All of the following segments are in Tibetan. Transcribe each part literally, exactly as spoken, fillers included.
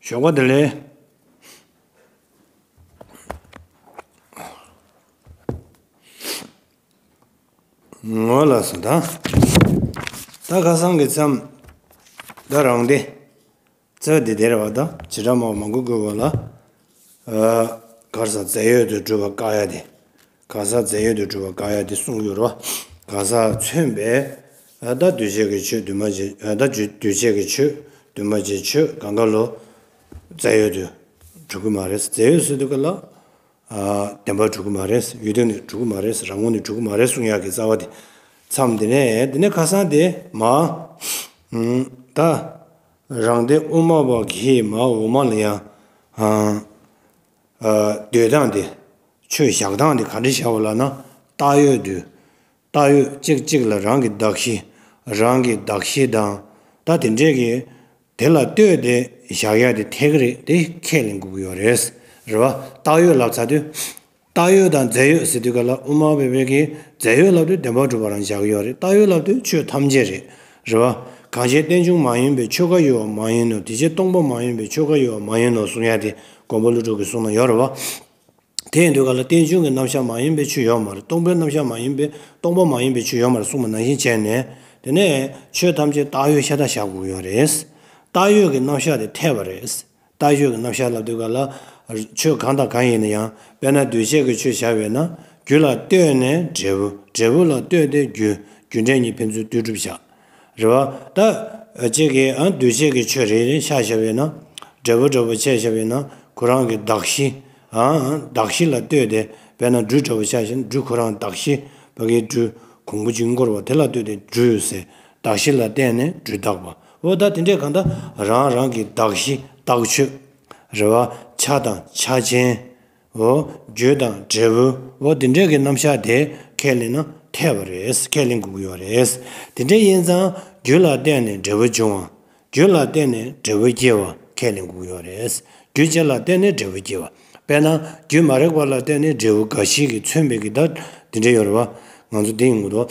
ཞོགས་པ་བདེ་ལེགས། ངོ་ལ་སོང་དང་། ད་ཁ་སང་གི་མཚམས། ད་རང་དེ། རྩ་བ་དེ་དེར་བ་དང་བྱེ་བྲག་སྨྲ་བ་མང་པོས་བཀོད་པ་ལ། ཨ། གར་ས་རྫས་ཡོད་དུ་གྲུབ་པ་བཀག་ཡ་དེ། གར་ས་རྫས་ཡོད་དུ་གྲུབ་པ་བཀག་ཡ་དེ་གསུངས་ཡོད་རོ། གར་ས་མཚོན་པའི། ཨ། ད་འདུས་བྱས་ཀྱི་ཆོས་འདུས་མ་བྱས། ཨ། ད་འདུས་བྱས་ཀྱི་ཆོས་འདུས་མ་བྱས་ཆོས་གང་ག་ལོ། རྫས་ཡོད་དུ་གྲུབ་ཀྱི་མ་རེད། རྫས་ཡོད་ཟེར་དུས་ག་ལ། ཨ། བདེན་པར་གྲུབ་ཀྱི་མ་རེད། ཡུལ་དོན་ནི་གྲུབ་ཀྱི་མ་རེད། རང་ངོས་ནས་གྲུབ་ཀྱི་མ་རེད་གསུང་ཡག་གི་རྩ་བ་དེ། མཚམས་དེ་ནས་དེ་ནས་ཁ་སང་དེ་མ། ཨུམ། ད། རང་སྡེ་དབུ་མ་པ་གིས་མ་འོག་མ་ལ་ཡང་། ཨ། ཨ། འདོད་སྟངས་དེ། ཆོས་བཞག་སྟངས་དེ་ག་འདྲ་བཞག་པ་ལབ་ན། བཏགས་ཡོད་དུ། བཏགས་ཡོད་གཅིག་གཅིག་ལ་རང་གི་གདགས་གཞི། རང་གི་གདགས་གཞི་དང་། ད་དེ་འདྲས་ཀྱི། དེ་ལ་ལྟོས་ཏེ་བཞག་ཡ་དེ་འཐད་ཀྱི་རེད། དེ་ཁས་ལེན་དགོས་ཀྱི་ཡོད་རེད། རེད་བ། བཏགས་ཡོད་ལབ་ཚར་དུས། བཏགས་ཡོད་དང་རྫས་ཡོད་ཟེར་དུས་ག་ལ་དབུ་མ་པའི་བོད་ཀྱི་རྫས་ཡོད་ལབ་དུས་བདེན་པར་གྲུབ་པ་རང་བཞག་གི་ཡོད་རེད། བཏགས་ཡོད་ལབ་དུས་ཆོས་ཐམས་ཅད་རེད། རེད་བ། གང་ཕྱིར་རྟེན་འབྱུང་མ་ཡིན་པའི་ཆོས་འགའ་ཡོད་པ་མ་ཡིན་ནོ། དེ་ཕྱིར་སྟོང་པ་མ་ཡིན་པའི་ཆོས་འགའ་ཡོད་པ་མ་ཡིན་ནོ་གསུང་ཡ་དེ་མགོན་པོ་ཀླུ་སྒྲུབ་ཀྱི་གསུང་ན་ཡོད་རེད་བ། དེ་ཡིན་དུས་ག་ལ་རྟེན་འབྱུང་གི་རྣམ་གཞག་མ་ཡིན་པའི་ཆོས་ཡོད་མ་རེད། སྟོང་པའི་རྣམ་གཞག་མ་ཡིན་པའི། སྟོང་པ་མ་ཡིན་པའི་ཆོས་ཡོད་མ་རེད་གསུངས་པ་ནང་བཞིན་བྱས་ནས། དེ་ནས་ཆོས་ཐམས་ཅད་བཏགས་ཡོད་ཤ་སྟག་བཞག་དགོས་ཀྱི་ཡོད་རེད། བཏགས་ཡོད་ཀྱི་རྣམ་གཞག་དེ་འཐད་པ་རེད། བཏགས་ཡོད་ཀྱི་རྣམ་གཞག་ལབ་དུས་ག་ལ། ཆོས་གང་དང་གང་ཡིན་ན་ཡང་། དཔེར་ན་འདུས་བྱས་ཀྱི་ཆོས་བཞག་པས་ན། རྒྱུ་ལ་ལྟོས་ནས་འབྲས་བུ། འབྲས་བུ་ལ་ལྟོས་ཏེ་རྒྱུ། རྒྱུ་འབྲས་གཉིས་ཕན་ཚུན་ལྡན་གྲུབ་བཞག་རེད་བ། ད། ཅིག་གིས། ཨ། འདུས་བྱས་ཀྱི་ཆོས་རེ་རེ་ཆ་བཞག་པས་ན། འབྲས་བུ་འདྲ་པོ་ཆ་བཞག་པས་ན། ཁོ་རང་གི་གདགས་གཞི། ཨ། གདགས་གཞི་ལ་ལྟོས་ཏེ། དཔེར་ན་སྦྲུལ་འདྲ་པོ་ཆ་བཞག་ན། སྦྲུལ་ཁོ་རང་གདགས་གཞི། ཕ་གིའི་སྦྲུལ་གོང་བུ་གཅིག་བསྐོར་བ་དེ་ལ་ལྟོས་ཏེ་སྦྲུལ་ཟེར། གདགས་གཞི་ལ་བརྟེན་ནས་སྦྲུལ་བཏགས་པ། འོ་ད་དེ་འདྲས་གང་ལྟར་རང་རང་གི་གདགས་གཞི་བཏགས་ཆོས། རེད་བ། ཆ་དང་ཆ་ཅན། འོ། རྒྱུ་དང་འབྲས་བུ། འོ་དེ་འདྲས་ཀྱི་རྣམ་གཞག་དེ་ཁས་ལེན་ན་འཐད་པ་རེད། ཁས་ལེན་དགོས་ཀྱི་ཡོད་རེད། དེ་འདྲས་ཡིན་ཙང་རྒྱུ་ལ་བརྟེན་ནས་འབྲས་བུ་འབྱུང་བ། རྒྱུ་ལ་བརྟེན་ནས་འབྲས་བུ་སྐྱེ་བ་ཁས་ལེན་དགོས་ཀྱི་ཡོད་རེད། རྒྱུ་ཅན་ལ་བརྟེན་ནས་འབྲས་བུ་སྐྱེ་བ། དཔེར་ན་རྒྱུ་མ་རིག་པ་ལ་བརྟེན་ནས་འབྲས་བུ་འགའ་ཞིག་གིས་མཚོན་པའི་གི་ད་དེ་འདྲས་ཡོད་རེད་བ། ང་ཚོ་དེ་ཡིན་དགོས་དོ།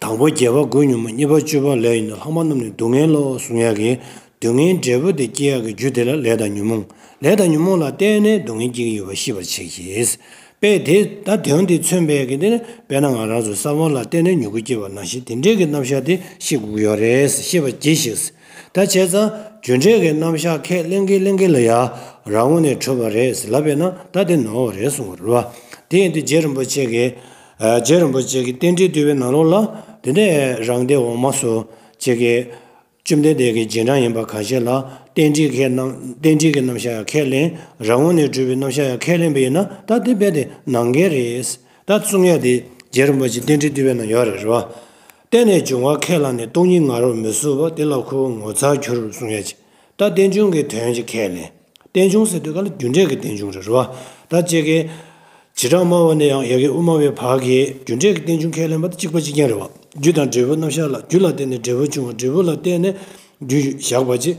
དང་པོ་བརྒྱད་པ་དགུ་ཉོན་མོངས། གཉིས་པ་བཅུ་པ་ལས་ཡིན་ནོ། ལྷག་མ་རྣམས་ནི་སྡུག་བསྔལ་ལོ་གསུང་ཡག་གི། སྡུག་བསྔལ་འབྲས་བུ་དེ་སྐྱེ་ཡག་གི་རྒྱུ་དེ་ལ་ལས་དང་ཉོན་མོངས། ལས་དང་ཉོན་མོངས་ལ་བརྟེན་ནས་སྡུག་བསྔལ་སྐྱེ་གི་ཡོད་པ་ཤེས་པར་བྱེད་ཀྱི། དཔེ་དེ་ད་དོན་དེ་མཚོན་པའི་གི་དེ་ནི་དཔེར་ན་ང་རང་ཚོ་ས་བོན་ལ་བརྟེན་ནས་མྱུ་གུ་སྐྱེ་བ་ནང་བཞིན་དེ་འདྲའི་གི་རྣམ་གཞག་དེ་ཤེས་དགོས་ཀྱི་ཡོད་རེད། ཤེས་པར་གྱིས་ཤིག་ད་བྱས་ཙང་རྒྱུ་འབྲས་ཀྱི་རྣམ་གཞག་ཁས་ལེན་གྱིན་ལེན་གྱིན་ལ་ཡ་རང་ངོས་ནས་གྲུབ་པ་རེད་ལབ་པས་ན་ད་དེ་ནོར་བ་རེད་གསུངས་པ་རེད་བ། དེ་ཡིན་དུས་རྗེ་རིན་པོ་ཆེ་གིས། ཨ། རྗེ་རིན་པོ་ཆེ་གིས་རྟེན་འབྲེལ་བསྡུས་པའི་ནང་ལོགས་ལ་དེ་ནས་རང་སྡེ་འོག་མ་སོགས་ཅིག་གིས་བཅོམ་ལྡན་འདས་ཀྱི་རྗེས་འབྲང་ཡིན་པ་ཁ་ཤས་ལ་རྟེན་འབྲེལ་ཁས་རྣམ། རྟེན་འབྲེལ་གྱི་རྣམ་གཞག་ཡང་ཁས་ལེན། རང་ངོས་ནས་གྲུབ་པའི་རྣམ་གཞག་ཡང་ཁས་ལེན་པ་ཡིན་ན་ད་དེ་རྦད་དེ་ནང་འགལ་རེད། ད་གསུང་ཡ་དེ་རྗེ་རིན་པོ་ཆེ་རྟེན་འབྲེལ་བསྡུས་པའི་ནང་ཡོད་རེད། རེད་བ། རྟེན་ནས་འབྱུང་བ་ཁས་བླངས་ནས། སྟོང་ཉིད་ང་རོར་མི་བཟོད་པ། དེ་ལ་ཁོ་བོ་ངོ་མཚར་འགྱུར་གསུང་ཡ་ཅིག་ད་རྟེན་འབྱུང་གི་དོན་ཅིག་ཁས་ལེན། རྟེན་འབྱུང་ཟེར་དུས་ག་ལ་རྒྱུ་འབྲས་ཀྱི་རྟེན་འབྱུང་རེད། རེད་བ། ད་ཅིག་གིས་བྱེ་བྲག་སྨྲ་བ་ནས་ཡང་ཡ་གི་དབུ་མ་པའི་བར་གྱི་རྒྱུ་འབྲས་ཀྱི་རྟེན་འབྱུང་ཁས་ལེན་པ་དེ་གཅིག་པ་གཅིག་རྐྱང་རེད་བ། རྒྱུ་དང་འབྲས་བུའི་རྣམ་གཞག་ལ་རྒྱུ་ལ་བརྟེན་ནས་འབྲས་བུ་འབྱུང་བ། འབྲས་བུ་ལ་བརྟེན་ནས་རྒྱུ་བཞག་པ་ཅིག་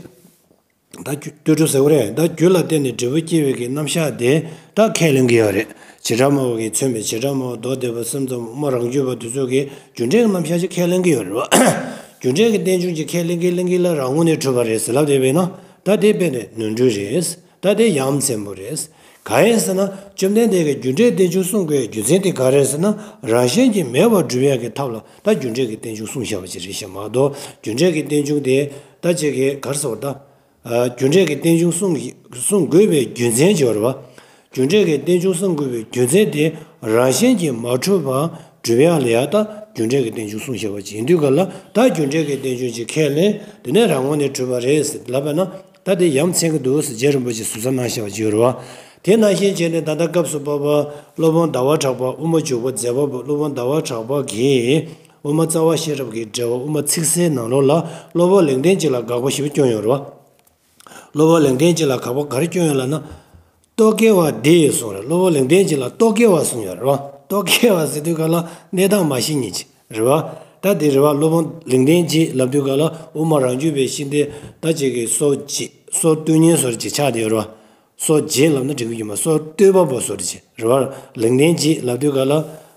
ད་རྒྱུ་ལྟོས་གྲུབ་ཟེར་བ་རེད། ད་རྒྱུ་ལ་བརྟེན་ནས་འབྲས་བུ་སྐྱེ་བའི་གི་རྣམ་གཞག་དེ་ད་ཁས་ལེན་གྱི་ཡོད་རེད། བྱེ་བྲག་སྨྲ་བ་གིས་མཚོན་པའི་བྱེ་བྲག་སྨྲ་བ་མདོ་སྡེ་པ་སེམས་ཙམ་པ་དབུ་མ་རང་རྒྱུད་པ་དེ་ཚོ་གིས་རྒྱུ་འབྲས་ཀྱི་རྣམ་གཞག་ཅིག་ཁས་ལེན་གྱི་ཡོད་རེད་བ། རྒྱུ་འབྲས་ཀྱི་རྟེན་འབྱུང་ཅིག་ཁས་ལེན་གྱིན་ལེན་གྱིན་ལ་རང་ངོས་ནས་གྲུབ་པ་རེད་ཟེར་ལབ་བསྡད་པས་ན་ད་དེ་དཔེ་ནས་ནོར་འཁྲུལ་རེད། ད་དེ་ཡ་མཚན་པོ་རེད། གང་ཡིན་ཟེར་ན་བཅོམ་ལྡན་འདས་ཀྱིས་རྒྱུ་འབྲས་རྟེན་འབྱུང་གསུང་དགོས་རྒྱུ་མཚན་དེ་ག་རེ་རེད་ཟེར་ན་རང་བཞིན་གྱིས་མེད་པར་སྒྲུབ་ཡག་གི་ཐབས་ལ་ད་རྒྱུ་འབྲས་ཀྱི་རྟེན་འབྱུང་གསུངས་བཞག་པ་ཅིག་རེད་ཤག་མ་གཏོགས་རྒྱུ་འབྲས་ཀྱི་རྟེན་འབྱུང་དེ་ད་ཅིག་གིས་ག་རེ་ཟེར་བ་ད། ཨ། རྒྱུ་འབྲས་ཀྱི་རྟེན་འབྱུང་གསུང་གསུང་དགོས་པའི་རྒྱུ་མཚན་ཅིག་ཡོད་རེད་བ། རྒྱུ་འབྲས་ཀྱི་རྟེན་འབྱུང་གསུང་དགོས་པའི་རྒྱུ་མཚན་དེ་རང་བཞིན་གྱིས་མ་གྲུབ་པར་སྒྲུབ་ཡག་ལ་ཡ་ད་རྒྱུ་འབྲས་ཀྱི་རྟེན་འབྱུང་གསུངས་བཞག་པ་ཅིག་ཡིན་དུས་ག་ལ་ད་རྒྱུ་འབྲས་ཀྱི་རྟེན་འབྱུང་ཅིག་ཁས་ལེན་དེ་ནས་རང་ངོས་ནས་གྲུབ་པ་རེད་ཟེར་ལབ་པ་ན། ད་དེ་ཡ་མཚན་གྱི་འདུག་ཟེར་རྗེ་རིན་པོ་ཆེས་ཟུར་ཟ་གནང་བཞག་པ་ཅིག་ཡོད་རེད་བ། དེ་ནང་བཞིན་བྱས་ནས་ད་ལྟ་སྐབས་སུ་བབ་པ་སློབ་དཔོན་ཟླ་བ་གྲགས་པ་དབུ་མ་འཇུག་པ་མཛད་པ་པོ་སློབ་དཔོན་ཟླ་བ་གྲགས་པ་གིས་དབུ་མ་རྩ་བ་ཤེས་རབ་ཀྱི་འགྲེལ་པ་དབུ་མ་ཚིག་གསལ་ནང་ལོགས་ལ་སློབ་དཔོན་ལེགས་ལྡན་འབྱེད་ལ་དགག་པ་ཞེ་པོ་བསྐྱོན་ཡོད་རེད་བ། སློབ་དཔོན་ལེགས་ལྡན་འབྱེད་ལ་དགག་པ་ག་རེ་བསྐྱོན་ཡོད་ལབ་ན། རྟོག་གེ་བ་འདི་ཡིས་གསུངས་རེད། སློབ་དཔོན་ལེགས་ལྡན་འབྱེད་ལ་རྟོག་གེ་བ་གསུངས་ཡོད་རེད་བ། རྟོག་གེ་བ་ཟེར་དུས་ག་ལ་གནས་སྟངས་མ་ཤེས་མཁན་ཅིག་རེད་བ། ད་དེ་རེད་བ། སློབ་དཔོན་ལེགས་ལྡན་འབྱེད་ལབ་དུས་ག་ལ་དབུ་མ་རང་རྒྱུད་པའི་ཤེས་ལྡན་ད་ཅིག་གི་སོ་བརྗེ་སོ་བཏུལ་མཁན་བཟོ་འདྲ་ཅིག་ཆགས་བསྡད་ཡོད་རེད་བ། སོ་བརྗེ་ལབ་ན་འགྲིག་གི་ཡོད་མ་སོ་བཏུལ་བ་པོ་བཟོ་འདྲ་ཅིག་རེད་བ། ལེགས་ལྡན་འབྱེད་ལབ་དུས་ག་ལ།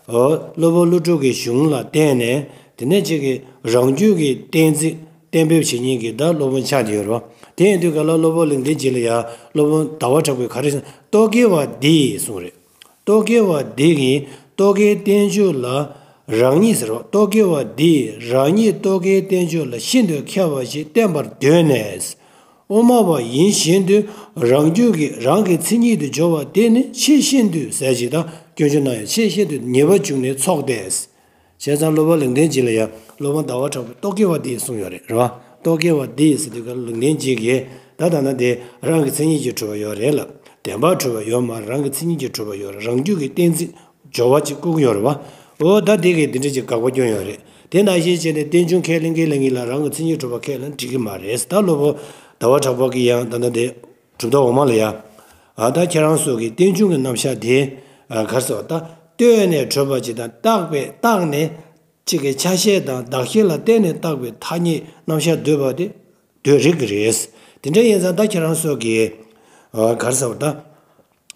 ཨོ། སློབ་དཔོན་ཀླུ་སྒྲུབ་ཀྱི་གཞུང་ལ་བརྟེན་ནས་དེ་ནས་ཅིག་གི་རང་རྒྱུད་ཀྱི་གཏན་ཚིགས་གཏན་འབེབས་བྱེད་མཁན་གྱི་ད་སློབ་དཔོན་ཆགས་བསྡད་ཡོད་རེད་བ། དེ་ཡིན་དུས་ག་ལ་སློབ་དཔོན་ལེགས་ལྡན་འབྱེད་ལ་ཡ་སློབ་དཔོན་ཟླ་བ་གྲགས་པས་ག་རེ་གསུངས། རྟོག་གེ་བ་འདིས་གསུངས་རེད། རྟོག་གེ་བ་འདི་གིས་རྟོག་གེའི་བསྟན་བཅོས་ལ་རང་ཉིད་ཟེར་བ། རྟོག་གེ་བ་འདིས་རང་ཉིད་རྟོག་གེའི་བསྟན་བཅོས་ལ་ཤིན་ཏུ་མཁས་པ་ཞིག་བསྟན་པར་འདོད་ནས། དབུ་མ་པ་ཡིན་བཞིན་དུ་རང་རྒྱུད་ཀྱི་རང་གི་མཚན་ཉིད་དུ་སྦྱོར་བ་དེ་ནི་ཆེས་ཤིན་ཏུ་ཟེར་ཞིག་དང་སྐྱོན་བརྗོད་གནང་ཡང་ཆེས་ཤིན་ཏུ་ཉེས་པ་བྱུང་ནས་ཚོགས་ཏེ། བྱས་ཙང་སློབ་དཔོན་ལེགས་ལྡན་འབྱེད་ལ་ཡང་སློབ་དཔོན་ཟླ་བ་གྲགས་པས་རྟོག་གེ་བ་འདིས་གསུངས་ཡོད་རེད། རེད་བ། རྟོག་གེ་བ་འདིས་ཟེར་དུས་ག་ལ་ལེགས་ལྡན་འབྱེད་ཀྱིས་ད་ལྟ་ན་དེ་རང་གི་མཚན་ཉིད་ཀྱིས་གྲུབ་པ་ཡོད་རེད་ལ། བདེན་པར་གྲུབ་པ་ཡོད་མ་རེད། རང་གི་མཚན་ཉིད་ཀྱིས་གྲུབ་པ་ཡོད་རེད། རང་རྒྱུད་ཀྱི་གཏན་ཚིགས་སྦྱོར་བ་ཅིག་བཀོད་ཀྱི་ཡོད་རེད་བ། འོ་ད་དེ་གས་འདི་འདྲ་ཅིག་དགག་པ་སྐྱོན་ཡོད་རེད། དེ་ནང་བཞིན་བྱས་ནས་རྟེན་འབྱུང་ཁས་ལེན་མཁན་ལ་ངེད་ལ་རང་གི་མཚན་ཉིད་གྲུབ་པ་ཁས་ལེན་འགྲིག་གི་མ་རེད། ད་སློབ་དཔོན་ཟླ་བ་གྲགས་པ་གིས་ཡང་ད་ལྟ་དེ་གྲུབ་མཐའ་འོག་མ་ལ་ཡ། ཨ་ད་ཁྱེད་རང་ཚོ་གི་རྟེན་འབྱུང་གི་རྣམ་གཞག་དེ་ཨ་ག་རེ་ཟེར་བ། ད་ལྟོས་ནས་གྲུབ་པ་ཅིག་དང་བཏགས་པས་བཏགས་ནས་གཅིག་གི་ཆ་ཤས་དང་གདགས་གཞི་ལ་བརྟེན་ནས་བཏགས་པའི་ཐ་སྙད་རྣམ་གཞག་འདོད་པ་དེ་འདོད་རིགས་ཀྱི་རེད། དེ་འདྲ་ཡིན་ཙང་ད་ཁྱེད་རང་ཚོ་གི་ཨ་ག་རེ་ཟེར་བ། ད་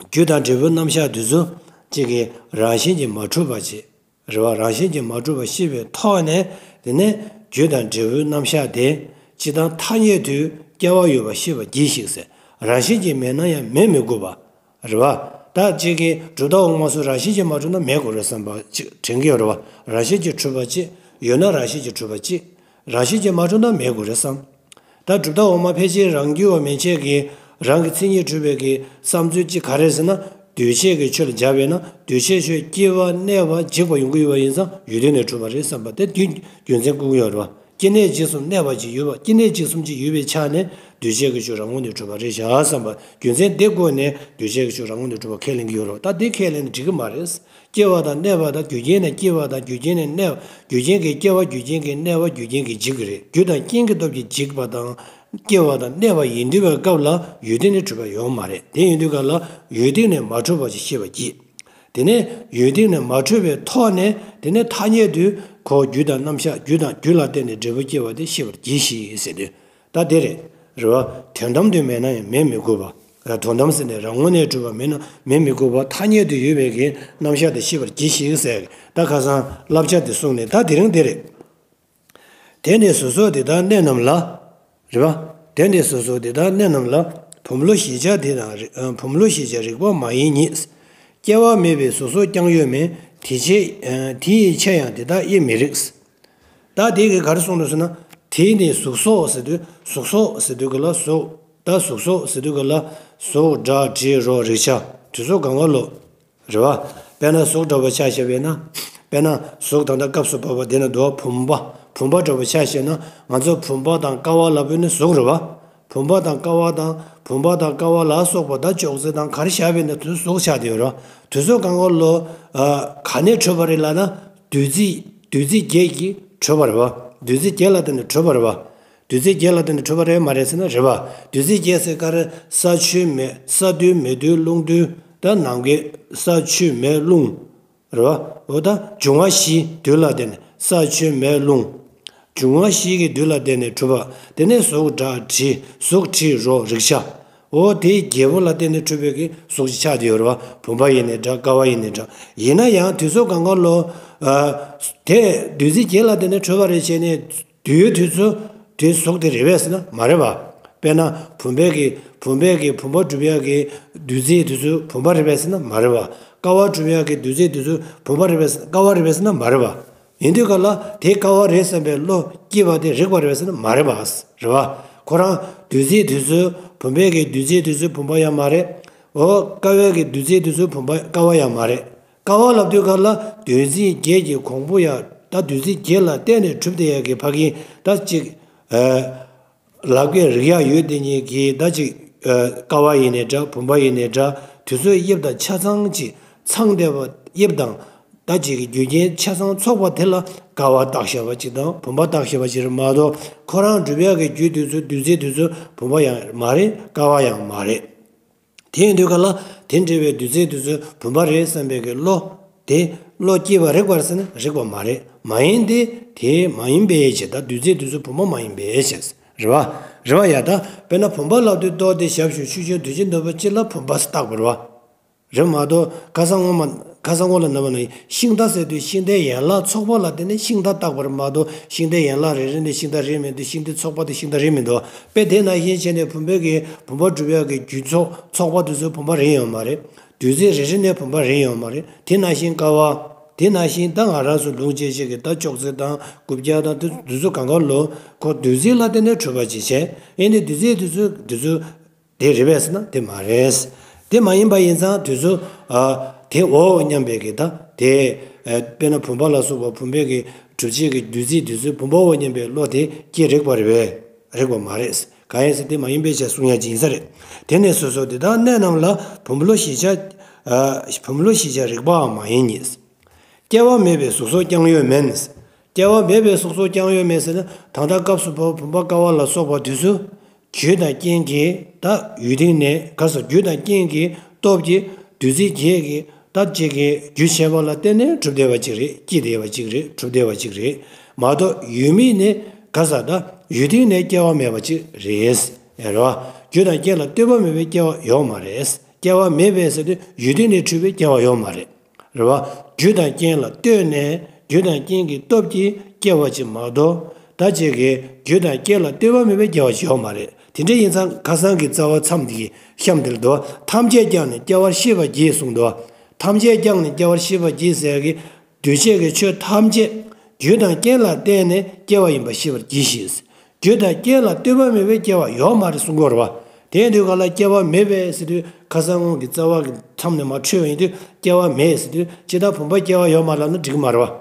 རྒྱུ་དང་འབྲས་བུའི་རྣམ་གཞག་དེ་ཚོ་གཅིག་གི་རང་བཞིན་གྱིས་མ་གྲུབ་པ་ཅིག་རེད་བ། རང་བཞིན་གྱིས་མ་གྲུབ་པ་ཤེས་པའི་ཐོག་ནས། དེ་ནས་རྒྱུ་དང་འབྲས་བུའི་རྣམ་གཞག་དེ་སྤྱིར་བཏང་ཐ་སྙད་དུ་སྐྱེ་བ་ཡོད་པ་ཤེས་པར་གྱིས་ཤིག་ཟེར། རང་བཞིན་གྱིས་མེད་ན་ཡང་མེད་མི་དགོས་པ། རེད་བ། ད་གཅིག་གིས་གྲུབ་མཐའ་འོག་མ་སོགས་རང་བཞིན་གྱིས་མ་གྲུབ་ན་མེད་དགོས་རེད་བསམ་པ་ཅིག་དྲན་གྱི་ཡོད་རེད་བ། རང་བཞིན་གྱིས་གྲུབ་པ་གཅིག་ཡོད་ན་རང་བཞིན་གྱིས་གྲུབ་པ་གཅིག་རང་བཞིན་གྱིས་མ་གྲུབ་ན་མེད་དགོས་རེད་བསམ། ད་གྲུབ་མཐའ་འོག་མ་ཕལ་ཆེར་རང་རྒྱུད་པ་མན་ཆད་ཀྱིས་རང་གི་མཚན་ཉིད་གྲུབ་པའི་གི་བསམ་ཚུལ་གཅིག་ག་རེ་ཟེར་ན། འདུས་བྱས་ཀྱི་ཆོས་ལ་སྦྱར་བས་ན་འདུས་བྱས་ཆོས་སྐྱེ་བ་གནས་པ་འཇིག་པ་ཡོང་གི་ཡོད་པ་ཡིན་ཙང་ཡོད་དུས་ནས་གྲུབ་པ་རེད་བསམ་པ་དེ་རྒྱུ་རྒྱུ་མཚན་བཀོད་ཀྱི་ཡོད་རེད་བ། སྐྱེ་གནས་འཇིག་གསུམ་གནས་པ་ཅིག་ཡོད་པ། སྐྱེ་གནས་འཇིག་གསུམ་ཅིག་ཡོད་པའི་ཆ་ནས་འདུས་བྱས་ཀྱི་ཆོས་རང་ངོས་ནས་གྲུབ་པ་རེད་བཞག་བསམ་པ་རྒྱུ་མཚན་དེ་བཀོད་ནས་འདུས་བྱས་ཀྱི་ཆོས་རང་ངོས་ནས་གྲུབ་པ་ཁས་ལེན་གྱི་ཡོད་རེད་བ། ད་དེ་ཁས་ལེན་ནས་འགྲིག་གི་མ་རེད། སྐྱེ་བ་དང་གནས་པ་དང་རྒྱུ་རྐྱེན་ནས་སྐྱེ་བ་དང་རྒྱུ་རྐྱེན་ནས་གནས་པ། རྒྱུ་རྐྱེན་གྱིས་སྐྱེ་བ་རྒྱུ་རྐྱེན་གྱིས་གནས་པ་རྒྱུ་རྐྱེན་གྱིས་འཇིག་གི་རེད། རྒྱུ་དང་རྐྱེན་གྱི་སྟོབས་ཀྱིས་འཇིག་པ་དང་། སྐྱེ་བ་དང་གནས་པ་ཡིན་དུས་པའི་སྐབས་ལ་ཡོད་དུས་ནས་གྲུབ་པ་ཡོད་མ་རེད། དེ་ཡིན་དུས་ག་ལ་ཡོད་དུས་ནས་མ་གྲུབ་པ་ཞིག་ཤེས་པར་གྱིས། དེ་ནས་ཡོད་དུས་ནས་མ་གྲུབ་པའི་ཐོག་ནས་དེ་ནས་ཐ་སྙད་དུ་ཁོ་རྒྱུ་དང་རྣམ་གཞག་རྒྱུ་དང་རྒྱུ་ལ་བརྟེན་ནས་འབྲས་བུ་སྐྱེ་བ་དེ་ཤེས་པར་གྱིས་ཤིག་ཟེར་དུས། ད་དེ་རེད། རེད་བ། དོན་དམ་དུ་མེད་ན་ཡང་མེད་མི་དགོས་པ། དོན་དམ་ཟེར་ནས་རང་ངོས་ནས་གྲུབ་པ་མེད་ན་མེད་མི་དགོས་པ་ཐ་སྙད་དུ་ཡོད་པའི་གི་རྣམ་གཞག་དེ་ཤེས་པར་གྱིས་ཤིག་ཟེར། ད་ཁ་སང་བསླབ་བྱ་དེ་གསུངས་ནས་ད་དེ་རིང་དེ་རེད། དེ་ནི་གཟུགས་སོགས་འདི་དག་གནས་རྣམས་ལ། རེད་བ། དེ་ནི་གཟུགས་སོགས་འདི་དག་གནས་རྣམས་ལ། བུམ་ལུ་ཞེས་བྱ་དེ་དང་རིག་ཨ། བུམ་ལུ་ཞེས་བྱ་རིག་པ་མ་ཡིན་ཉིད། སྐྱེ་བ་མེད་པའི་གཟུགས་སོགས་ཀྱང་ཡོད་མིན། དེ་ཕྱིར་ཨ། དེ་ཡི་ཆ་ཡང་དེ་དག་དབྱེ་མི་རིགས། ད་དེ་གིས་ག་རེ་གསུངས་འདུག་ཟེར་ན། དེ་ནི་གཟུགས་སོགས་ཟེར་དུས་གཟུགས་སོགས་ཟེར་དུས་ག་ལ་གཟུགས། ད་གཟུགས་སོགས་ཟེར་དུས་ག་ལ་གཟུགས་སྒྲ་དྲི་རོ་རེག་བྱ་དེ་ཚོ་གང་ག་ལོ། རེད་བ། དཔེར་ན་གཟུགས་འདྲ་བོ་ཆ་བཞག་པས་ན། དཔེར་ན་གཟུགས་ད་ལྟ་སྐབས་སུ་བབ་པ་དེ་ན་འདུག་བ། བུམ་པ། བུམ་པ་འདྲ་བོ་ཆ་བཞག་ན་ང་ཚོ་བུམ་པ་དང་ཀ་བ་ལབ་པས་ན་གཟུགས་རེད་བ། བུམ་པ་དང་ཀ་བ་དང་བུམ་པ་དང་ཀ་བ་ལ་སོགས་པ་ད་ཅོག་ཙེ་དང་ག་རེ་བཞག་པས་ན་དེ་ཚོ་གཟུགས་ཆགས་བསྡད་ཡོད་རེད་བ། དེ་ཚོ་གང་ག་ལོ། ཨ། ག་ནས་གྲུབ་པ་རེད་ལབ་ན་བདུད་རྩི། བདུད་རྩི་བརྒྱད་ཀྱིས་གྲུབ་པ་རེད་བ། བདུད་རྩི་བརྒྱད་ལ་བརྟེན་ནས་གྲུབ་པ་རེད་བ། བདུད་རྩི་བརྒྱད་ལ་བརྟེན་ནས་གྲུབ་པ་རེད་མ་རེད་ཟེར་ན་རེད་བ། བདུད་རྩི་བརྒྱད་ཟེར་ག་རེ། ས་ཆུ་མེ། ས་རྡུལ་མེ་རྡུལ་རླུང་རྡུལ། ད་ནམ་མཁའི་ས་ཆུ་མེ་རླུང་། རེད་བ། འོ་ད་འབྱུང་བ་བཞི་རྡུལ་ལ་བརྟེན་ནས་ས་ཆུ་མེ་རླུང་། འབྱུང་བ་བཞི་གི་རྡུལ་ལ་བརྟེན་ནས་གྲུབ་པ། དེ་ནས་གཟུགས་སྒྲ་དྲི། གཟུགས་དྲི་རོ་རེག་བྱ། འོ་དེའི་བརྒྱད་པོ་ལ་བརྟེན་ནས་གྲུབ་པའི་གི་གཟུགས་ཤིག་ཆགས་བསྡད་ཡོད་རེད་བ། བུམ་པ་ཡིན་ནའི་འདྲ། ཀ་བ་ཡིན་ནའི་འདྲ། ཡིན་ན་ཡང་དེ་ཚོ་གང་ག་ལོ། ཨ། དེ་བདུད་རྩི་བརྒྱད་ལ་བརྟེན་ནས་གྲུབ་པ་རེད་བྱས་ནས། དུས་དུས་ཚོད་དེ་གཟུགས་དེ་རེད་པས་ཟེར་ན་མ་རེད་པ། དཔེར་ན་བུམ་པའི་གི་བུམ་པའི་གི་བུམ་པ་གྲུབ་ཡག་གི་བདུད་རྩི་དུས་ཚོད་བུམ་པ་རེད་པས་ཟེར་ན་མ་རེད་པ། ཀ་བ་གྲུབ་ཡག་གི་བདུད་རྩི་དུས་ཚོད་བུམ་པ་རེད་པས་ཟེར་ན་ཀ་བ་རེད་པས་ཟེར་ན་མ་རེད་པ། ཡིན་དུས་ག་ལ་དེ་ཀ་བ་རེད་བསམ་པའི་བློ་སྐྱེས་པ་དེ་རིགས་པ་རེད་པས་ཟེར་ན་མ་རེད་པ། རེད་པ། ཁོ་རང་བདུད་རྩི་དུས་ཚོད་བུམ་པའི་གི་བདུད་རྩི་དུས་ཚོད་བུམ་པ་ཡང་མ་རེད། འོ་ཀ་བའི་གི་བདུད་རྩི་དུས་ཚོད་བུམ་པ་ཀ་བ་ཡང་མ་རེད། ཀ་བ་ལབ་དུས་ག་ལ་བདུད་རྩི་བརྒྱད་ཀྱི་གོང་བུ་ཡང་ད་བདུད་རྩི་བརྒྱད་ལ་བརྟེན་ནས་གྲུབ་བསྡད་ཡག་གི་ཕ་གི་ད་ཅིག་ཨ། ལབ་ཀའི་རིགས་ཡག་ཡོད་དེ་ཉིད་ཀྱིས་ད་ཅིག་ཨ། ཀ་བ་ཡིན་ནའི་འདྲ། བུམ་པ་ཡིན་ནའི་འདྲ། དུས་ཚོད་དབྱིབས་དང་ཆ་ཚང་ཅིག་ཚང་བསྡད་པ། དབྱིབས་དང་ད་ཅིག་གི་རྒྱུ་རྐྱེན་ཆ་ཚང་ཚོགས་པ་དེ་ལ་ཀ་བ་བཏགས་བཞག་པ་ཅིག་དང་བུམ་པ་བཏགས་བཞག་པ་ཅིག་རེད་མ་གཏོགས། ཁོ་རང་གྲུབ་ཡག་གི་རྒྱུ་དུས་ཚོད་བདུད་རྩི་དུས་ཚོད་བུམ་པ་ཡང་མ་རེད། ཀ་བ་ཡང་མ་རེད། དེ་ཡིན་དུས་ག་ལ་དེ་འདྲ་བའི་བདུད་རྩི་དུས་ཚོད་བུམ་པ་རེད་བསམ་པའི་གི་བློ་དེ་བློ་སྐྱེས་པ་རིགས་པ་རེད་ཟེར་ན་རིགས་པ་མ་རེད། མ་ཡིན་ཏེ་དེ་མ་ཡིན་པའི་ཕྱིར། ད་བདུད་རྩི་དུས་ཚོད་བུམ་པ་མ་ཡིན་པའི་ཕྱིར། རེད་བ། རེད་བ་ཡ། ད་དཔེར་ན་བུམ་པ་ལབ་དུས་ལྟོ་དེ་ཞབས་ཞུ་ཆུ་ཆུ་དུས་ཆེན་འདོད་པ་ཅི་ལ་བུམ་པ་བཏགས་པ་རེད་བ། རེད་མ་གཏོགས་ཁ་སང་སྔོན་མ་ ཁ་སང་སྔོན་ལ་ནམ་ན་ཤིང་རྟ་ཟེར་དུས་ཤིང་རྟའི་ཡན་ལག་ཚོགས་པ་ལ་བརྟེན་ནས་ཤིང་རྟ་བཏགས་པར་མ་གཏོགས། ཤིང་རྟའི་ཡན་ལག་རེ་རེ་ནས་ཤིང་རྟ་རེད་མི་འདུག། ཤིང་རྟའི་ཚོགས་པ་དེ་ཤིང་རྟ་རེད་མི་འདུག། དཔེ་དེ་ནང་བཞིན་བྱས་ནས་བུམ་པའི་གི་བུམ་པ་གྲུབ་ཡག་གི་རྒྱུ་ཚོགས་ཚོགས་པ་དེ་ཚོ་བུམ་པ་རེད་ཡོད་མ་རེད། བདུད་རྩི་རེ་རེ་ནས་བུམ་པ་རེད་ཡོད་མ་རེད། དེ་ནང་བཞིན་ཀ་བ། དེ་ནང་བཞིན་ད་ང་རང་ཚོ་ལུང་བཅས་བཅས་ཀྱི་ད་ཅོག་ཙེ་དང་དགུ་བརྒྱ་དང་དེ་དེ་ཚོ་གང་ག་ལོ་ཁོ་བདུད་རྩི་ལ་བརྟེན་ནས་གྲུབ་པ་ཅིག་བྱས། ཨེ་ནི་བདུད་རྩི་དེ་ཚོ་དེ་ཚོ་དེ་རེད་པས་ཟེར་ན་དེ་མ་རེད། དེ་མ་ཡིན་པ་ཡིན་ཙང་དེ་ཚོ་ཨ་དེ་འོ་སྙམ་པའི་གི་ད་དེ་ཨ་དཔེར་ན་བུམ་པ་ལ་སོགས་པ་བུམ་པའི་གི་གྲུབ་བྱེད་ཀྱི་བདུད་རྩི་དེ་ཚོ་བུམ་པ་འོ་སྙམ་པའི་བློ་དེ་སྐྱེ་རིགས་པ་རེད་པས། རིགས་པ་མ་རེད། གང་ཡིན་ཟེར་དེ་མ་ཡིན་པའི་ཕྱིར་གསུང་ཡ་ཅིག་ཡིན་ས་རེད། དེ་ནས་སོ་སོ་དེ་དག་གནས་རྣམས་ལ་བུམ་པ་ལོ་ཞེས་བྱ། ཨ་བུམ་པ་ལོ་ཞེས་བྱ་རིགས་པའང་མ་ཡིན་ཉིད། སྐྱེ་བ་མེད་པའི་གཟུགས་སོགས་ཀྱང་ཡོད་མིན། སྐྱེ་བ་མེད་པའི་གཟུགས་སོགས་ཀྱང་ཡོད་མིན་ཟེར་ན། ད་ལྟ་སྐབས་སུ་བབ་བུམ་པ་ཀ་བ་ལ་སོགས་པ་དེ་ཚོ་རྒྱུ་དང་རྐྱེན་གྱིས་ད་ཡུལ་སྟེང་ནས་ག་ས་རྒྱུ་དང་རྐྱེན་གྱི་སྟོབས་ཀྱིས་བདུད་རྩི་བརྒྱད་ཀྱི་ད་ཅིག་གི་རྒྱུ་བྱས་པ་ལ་བརྟེན་ནས་གྲུབ་བསྡད་པ་ཅིག་རེད། སྐྱེས་བསྡད་པ་ཅིག་རེད། གྲུབ་བསྡད་པ་ཅིག་རེད་མ་གཏོགས། ཡུལ་མིན་ནི་ག་ས་ད་ཡུལ་སྟེང་ནས་སྐྱེ་བ་མེད་པ་ཅིག་རེད། རེད་བ། རྒྱུ་དང་རྐྱེན་ལ་ལྟོས་པ་མེད་པའི་སྐྱེ་བ་ཡོད་མ་རེད། སྐྱེ་བ་མེད་པས་ཟེར་དུས་ཡུལ་སྟེང་ནས་འཁྲུལ་པའི་སྐྱེ་བ་ཡོད་མ་རེད། རེད་བ། རྒྱུ་དང་རྐྱེན་ལ་ལྟོས་ནས་རྒྱུ་དང་རྐྱེན་གྱི་སྟོབས་ཀྱིས་སྐྱེ་བ་ཅིག་མ་གཏོགས། ད་ཅིག་གི་རྒྱུ་དང་རྐྱེན་ལ་ལྟོས་པ་མེད་པའི་སྐྱེ་བ་ཅིག་ཡོད་མ་རེད། དེ་འདྲ་ཡིན་ཙང་ཁ་སང་གི་རྩ་བ་མཚམས་འདི་གི་གཤམ་འདིར་འདུག། ཐམས་ཅད་ཀྱང་ནི་སྐྱེ་བར་ཤེས་པར་གྱིས་གསུངས་འདུག། ཐམས་ཅད་ཀྱང་ནི་སྐྱེ་བར་ཤེས་པར་གྱིས་ཟེར་གི། འདུས་བྱས་ཀྱི་ཆོས་ཐམས་ཅད་རྒྱུ་དང་རྐྱེན་ལ་བརྟེན་ནས་སྐྱེ་བ་ཡིན་པ་ཤེས་པར་གྱིས་ཤིག། རྒྱུ་དང་རྐྱེན་ལ་ལྟོས་པ་མེད་པའི་སྐྱེ་བ་ཡོད་མ་རེད་གསུང་གི་ཡོད་རེད་བ། དེ་ཡིན་དུས་ག་ལ་སྐྱེ་བ་མེད་པས་ཟེར་དུས་ཁ་སང་སྔོན་གྱི་རྩ་བ་གི་མཚམས་ནས་མར་འཕྲོས་པ་ཡིན་དུས་སྐྱེ་བ་མེད་ཟེར་དུས་ཇི་ལྟར་བུམ་པ་སྐྱེ་བ་ཡོད་མ་རེད་ལབ་ན་འགྲིག་གི་མ་རེད་བ།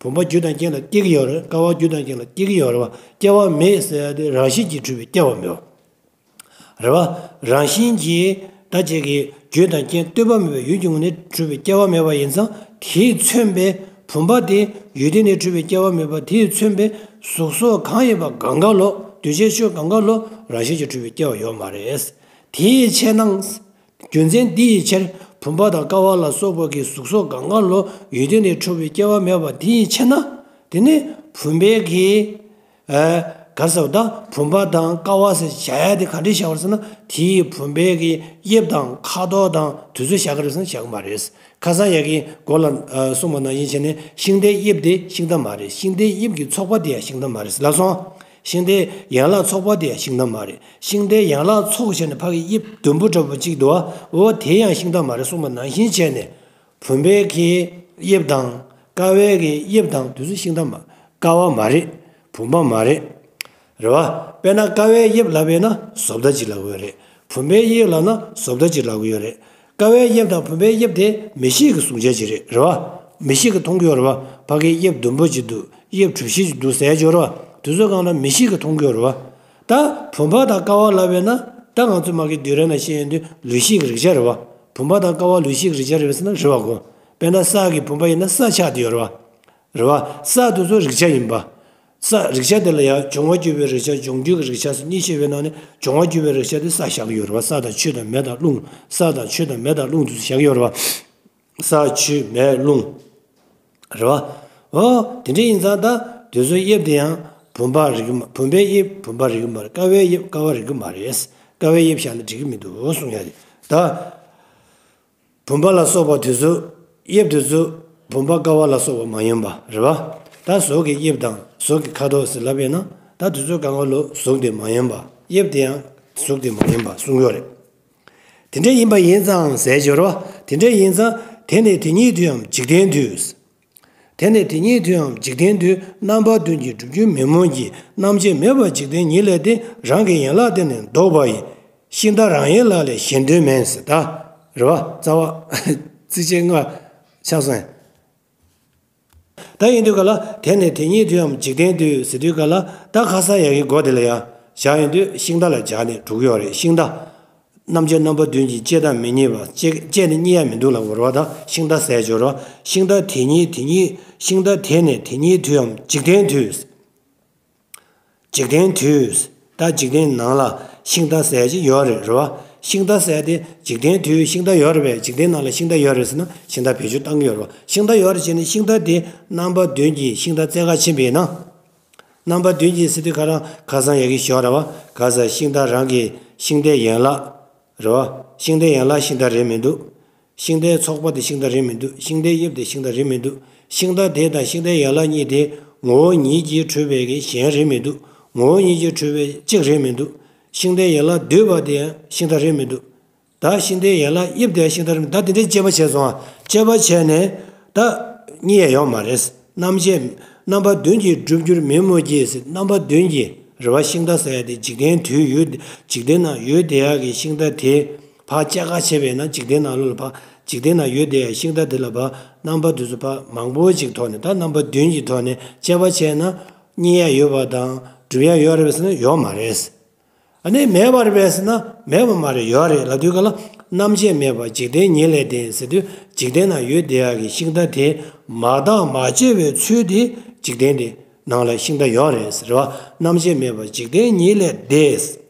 བུམ་པ་རྒྱུ་དང་རྐྱེན་ལ་སྐྱེ་གི་ཡོད་རེད། ཀ་བ་རྒྱུ་དང་རྐྱེན་ལ་སྐྱེ་གི་ཡོད་རེད་བ། སྐྱེ་བ་མེད་ཟེར་ཡ་དེ་རང་བཞིན་གྱིས་གྲུབ་པའི་སྐྱེ་བ་མེད་བ། རེད་བ། རང་བཞིན་གྱིས་ད་ཅིག་གི་རྒྱུ་དང་རྐྱེན་ལྟོས་པ་མེད་པའི་ཡུལ་གྱི་ངོས་ནས་གྲུབ་པའི་སྐྱེ་བ་མེད་པ་ཡིན་ཙང་། དེས་མཚོན་པའི་བུམ་པ་དེ་ཡུལ་སྟེང་ནས་གྲུབ་པའི་སྐྱེ་བ་མེད་པ་དེས་མཚོན་པའི་གཟུགས་སོགས་གང་ཡིན་པ་གང་ག་ལོ། འདུས་བྱས་ཆོས་གང་ག་ལོ་རང་བཞིན་གྱིས་གྲུབ་པའི་སྐྱེ་བ་ཡོད་མ་རེད། དེའི་ཕྱིར་ན། རྒྱུ་མཚན་འདི་ཡི་ཕྱིར་བུམ་པ་དང་ཀ་བ་ལ་སོགས་པ་གི་གཟུགས་སོགས་གང་ག་ལོ་ཡུལ་སྟེང་ནས་གྲུབ་པའི་སྐྱེ་བ་མེད་པ་དེ་ཡི་ཕྱིར་ན། དེ་ནི་བུམ་པའི་གི་ཨ་ག་རེ་ཟེར་བ་ད་བུམ་པ་དང་ཀ་བ་ཟེར་བྱ་ཡ་དེ་ག་འདྲས་བྱ་བར་ཟེར་ན། དེ་ཡི་བུམ་པའི་གི་དབྱིབས་དང་ཁ་དོག་དང་དེ་ཚོ་བཞག་གི་རེད་ཟེར་ན་བཞག་གི་མ་རེད། ཁ་སང་ཡ་གི་མགོ་ལ་ཨ་གསུངས་པ་ནང་བཞིན་བྱས་ནས་ཤིང་རྟའི་དབྱིབས་དེ་ཤིང་རྟ་མ་རེད། ཤིང་རྟའི་དབྱིབས་ཀྱི་ཚོགས་པ་དེ་ཡང་ཤིང་རྟ་མ་རེད་ལབ་སོང་། ཤིང་རྟའི་ཡན་ལག་ཚོགས་པ་དེ་ཡང་ཤིང་རྟ་མ་རེད། ཤིང་རྟའི་ཡན་ལག་ཚོགས་བྱས་ནས་ཕ་གི་དབྱིབས་ཟླུམ་པོ་འདྲ་པོ་གཅིག་འདུག་བ། འོ་དེ་ཡང་ཤིང་རྟ་མ་རེད་གསུངས་པ་ནང་བཞིན་བྱས་ནས། བུམ་པའི་གི་དབྱིབས་དང་ཀ་བའི་གི་དབྱིབས་དང་དེ་ཚོ་ཤིང་རྟ་མ། ཀ་བ་མ་རེད། བུམ་པ་མ་རེད། རེད་བ། དཔེར་ན་ཀ་བའི་དབྱིབས་ལབ་པས་ན་བཟོ་ལྟ་ཅིག་ལབ་ཀྱི་ཡོད་རེད། བུམ་པའི་དབྱིབས་ལབ་ན་བཟོ་ལྟ་ཅིག་ལབ་ཀྱི་ཡོད་རེད། ཀ་བའི་དབྱིབས་དང་བུམ་པའི་དབྱིབས་དེ་མིག་ཤེས་ཀྱིས་གཟུང་བྱ་ཅིག་རེད། རེད་བ། མིག་ཤེས་ཀྱིས་མཐོང་གི་ཡོད་རེད་བ། ཕ་གི་དབྱིབས་ཟླུམ་པོ་ཅིག་འདུག། དབྱིབས་གྲུ་བཞི་ཅིག་འདུག་ཟེར་གྱི་ཡོད་རེད་བ། དེ་ཚོ་གང་ལ་མིག་ཤེས་ཀྱིས་མཐོང་གི་ཡོད་རེད་བ། ད་བུམ་པ་དང་ཀ་བ་ལབ་པས་ན་ད་ང་ཚོ་མ་གི་དུས་རབས་ནང་བཤད་ཡོང་དུས་ལུས་ཤེས་ཀྱི་རིག་བྱ་རེད་བ། བུམ་པ་དང་ཀ་བ་ལུས་ཤེས་ཀྱི་རིག་བྱ་རེད་བས་ཟེར་ན་རེད་བ་གོ། དཔེར་ན་ས་གི་བུམ་པ་ཡིན་ན་ས་ཆགས་བསྡད་ཡོད་རེད་བ། རེད་བ། ས་དེ་ཚོ་རིག་བྱ་ཡིན་པ། ས་རིག་བྱ་དེ་ལ་ཡང་འབྱུང་བ་བརྒྱུད་པའི་རིག་བྱ་འབྱུང་འགྱུར་གྱི་རིག་བྱ་ཟེར་གཉིས་བཤད་པའི་ནང་ནས་འབྱུང་བ་བརྒྱུད་པའི་རིག་བྱ་དེ་ས་བཞག་གི་ཡོད་རེད་བ། ས་དང་ཆུ་དང་མེ་དང་རླུང་། ས་དང་ཆུ་དང་མེ་དང་རླུང་དེ་ཚོ་བཞག་གི་ཡོད་རེད་བ། ས་ཆུ་མེ་རླུང་། རེད་བ། འོ་དེ་འདྲ་ཡིན་ཙང་ད་དེ་ཚོའི་དབྱིབས་དེ་ཡང་བུམ་པ་རིག་གི་མ། བུམ་པའི་དབྱིབས་བུམ་པ་རིག་གི་མ་རེད། ཀ་བའི་དབྱིབས་ཀ་བ་རིག་གི་མ་རེད། ཀ་བའི་དབྱིབས་བཞག་ན་འགྲིག་གི་མི་འདུག་གསུང་ཡ་རེད་ད། བུམ་པ་ལ་སོགས་པ་དེ་ཚོ། དབྱིབས་དེ་ཚོ་བུམ་པ་ཀ་བ་ལ་སོགས་པ་མ་ཡིན་པ་རེད་བ། ད་གཟུགས་ཀྱི་དབྱིབས་དང་གཟུགས་ཀྱི་ཁ་དོག་ཟེར་ལབ་པས་ན། ད་དེ་ཚོ་གང་ག་ལོ་གཟུགས་དེ་མ་ཡིན་པ། དབྱིབས་དེ་ཡང་གཟུགས་དེ་མ་ཡིན་པ་གསུངས་ཡོད་རེད། དེ་འདྲ་ཡིན་པ་ཡིན་ཙང་ཟེར་སྦྱོར་བ། དེ་འདྲ་ཡིན་ཙང་དེ་ནི་དེ་ཉིད་དུའམ་འཇིག་རྟེན་དུ། དེ་ནི་དེ་ཉིད་དུའམ་འཇིག་རྟེན་དུ་རྣམ་པ་བདུན་གྱི་སྒྲུབ་བརྒྱུད་མེ་མོང་གི་རྣམ་བཅད་མེད་པ་འཇིག་རྟེན་ཉིད་ལས་ཏེ་རང་གི་ཡན་ལག་སྟེང་ནས་བཟློག་པ་ཡི། ཤིང་རྟ་རང་ཡན་ལག་ལས་གཞན་དོན་མིན་ཟེར་ད། རེད་བ། རྩ་བ། ཚིགས་བཅད་ལྔ་ཆགས་སོང་། ད་ཡིན་དུས་ག་ལ་དེ་ནི་དེ་ཉིད་དུའམ་འཇིག་རྟེན་དུ་ཟེར་དུས་ག་ལ་ད་ཁ་སང་ཡ་གི་སྒོ་དེ་ལ་ཡ་བཞག་ཡོང་དུས་ཤིང་རྟ་ལ་སྦྱར་ནས་འགྲོ་གི་ཡོད་རེད། ཤིང་རྟ། རྣམ་བཅད་རྣམ་པ་བདུན་གྱི་དཔྱད་དང་མི་གཉིས་པ། དཔྱད་དཔྱད་ནི་གཉིས་ཡ་མི་འདུག་ལབ་དགོས་རེད་བ། ད་ཤིང་རྟ་ཟེར་སྦྱོར་བ། ཤིང་རྟ་དེ་ཉིད་དེ་ཉིད་ཤིང་རྟ་དེ་ནི་དེ་ཉིད་དུའམ་འཇིག་རྟེན་དུ། འཇིག་རྟེན་དུ། ད་འཇིག་རྟེན་ནང་ལ་ཤིང་རྟ་ཟེར་གྱི་ཡོད་རེད་རེད་བ། ཤིང་རྟ་ཟེར་དེ་འཇིག་རྟེན་དུ་ཤིང་རྟ་ཡོད་རེད་པས། འཇིག་རྟེན་ནང་ལ་ཤིང་རྟ་ཡོད་རེད་ཟེར་ན་ཤིང་རྟ་བེད་སྤྱོད་བཏང་གི་ཡོད་རེད་བ། ཤིང་རྟ་ཡོད་རེད་བྱས་ནས་ཤིང་རྟ་དེ་རྣམ་པ་བདུན་གྱི་ཤིང་རྟ་རྩེ་ག་ཕྱིན་པ་ཡིན་ན། རྣམ་པ་བདུན་གྱི་ཟེར་དུས་ཁ་རང་ཁ་སང་ཡ་གི་ཞོག་ར་བ། ག་ས་ཤིང་རྟ་རང་གི་ཤིང་རྟའི་ཡན་ལག་རེད་བ། ཤིང་རྟའི་ཡན་ལག་ཤིང་རྟ་རེད་མི་འདུག། ཤིང་རྟའི་ཚོགས་པ་དེ་ཤིང་རྟ་རེད་མི་འདུག་ཤིང་རྟའི་དབྱིབས་དེ་ཤིང་རྟ་རེད་མི་འདུག་ཤིང་རྟ་དེ་དང་ཤིང་རྟའི་ཡན་ལག་གཉིས་དེ་ངོ་བོ་ཉིད་ཀྱིས་གྲུབ་པའི་གི་གཞན་རེད་མི་འདུག་ངོ་བོ་ཉིད་ཀྱིས་གྲུབ་པའི་གཅིག་རེད་མི་འདུག་ཤིང་རྟའི་ཡན་ལག་བསྡུས་པ་དེ་ཡང་ཤིང་རྟ་རེད་མི་འདུག་ད་ཤིང་རྟའི་ཡན་ལག་དབྱིབས་དེ་ཤིང་རྟ་རེད་མི་འདུག་ད་དེ་འདྲའི་དཔྱད་པ་བྱས་སོང་ཨ། དཔྱད་པ་བྱས་ནས་ད་རྙེད་ཡ་ཡོད་མ་རེད། རྣམ་དཔྱད་རྣམ་པ་བདུན་གྱིས་གྲུབ་འགྱུར་མིན་མོད་ཀྱི་ཟེར། རྣམ་པ་བདུན་གྱིས་རེད་བ། ཤིང་རྟ་ཟེར་ཡ་དེ་འཇིག་རྟེན་དུས་ཡོད། འཇིག་རྟེན་ན་ཡོད་བསྡད་ཡ་གི་ཤིང་རྟ་དེ་ཕར་དཔྱད་ཁ་བྱས་པས་ན། འཇིག་རྟེན་ནང་ལོགས་ལ་ཕར་འཇིག་རྟེན་ན་ཡོད་བསྡད་ཡ་ཤིང་རྟ་དེ་ལ་ཕར་རྣམ་པ་དེ་ཚོ་ཕར་མང་པོ་ཅིག་ཐོག་ནས། ད་རྣམ་པ་བདུན་གྱི་ཐོག་ནས་དཔྱད་པ་བྱས་ན་རྙེད་ཡ་ཡོད་པ་དང་གྲུབ་ཡ་ཡོད་རེད་པས་ཟེར་ན་ཡོད་མ་རེད། ཨ་ནི་མེད་པ་རེད་པས་ཟེར་ན་མེད་པ་མ་རེད། ཡོད་རེད་ལབ་དུས་ག་ལ། རྣམ་དཔྱད་མེད་པར་འཇིག་རྟེན་ཉིད་ལས་འདས་ཟེར་དུས། འཇིག་རྟེན་ན་ཡོད་བསྡད་ཡག་གི་ཤིང་རྟ་དེ་མ་བརྟགས་མ་དཔྱད་པའི་ཚུལ་དེ་འཇིག་རྟེན་དེ་ནང་ལ་ཤིང་རྟ་ཡོད་རེད་ཟེར་བ། རྣམ་དཔྱད་མེད་པར་འཇིག་རྟེན་ཉིད་ལས་འདས།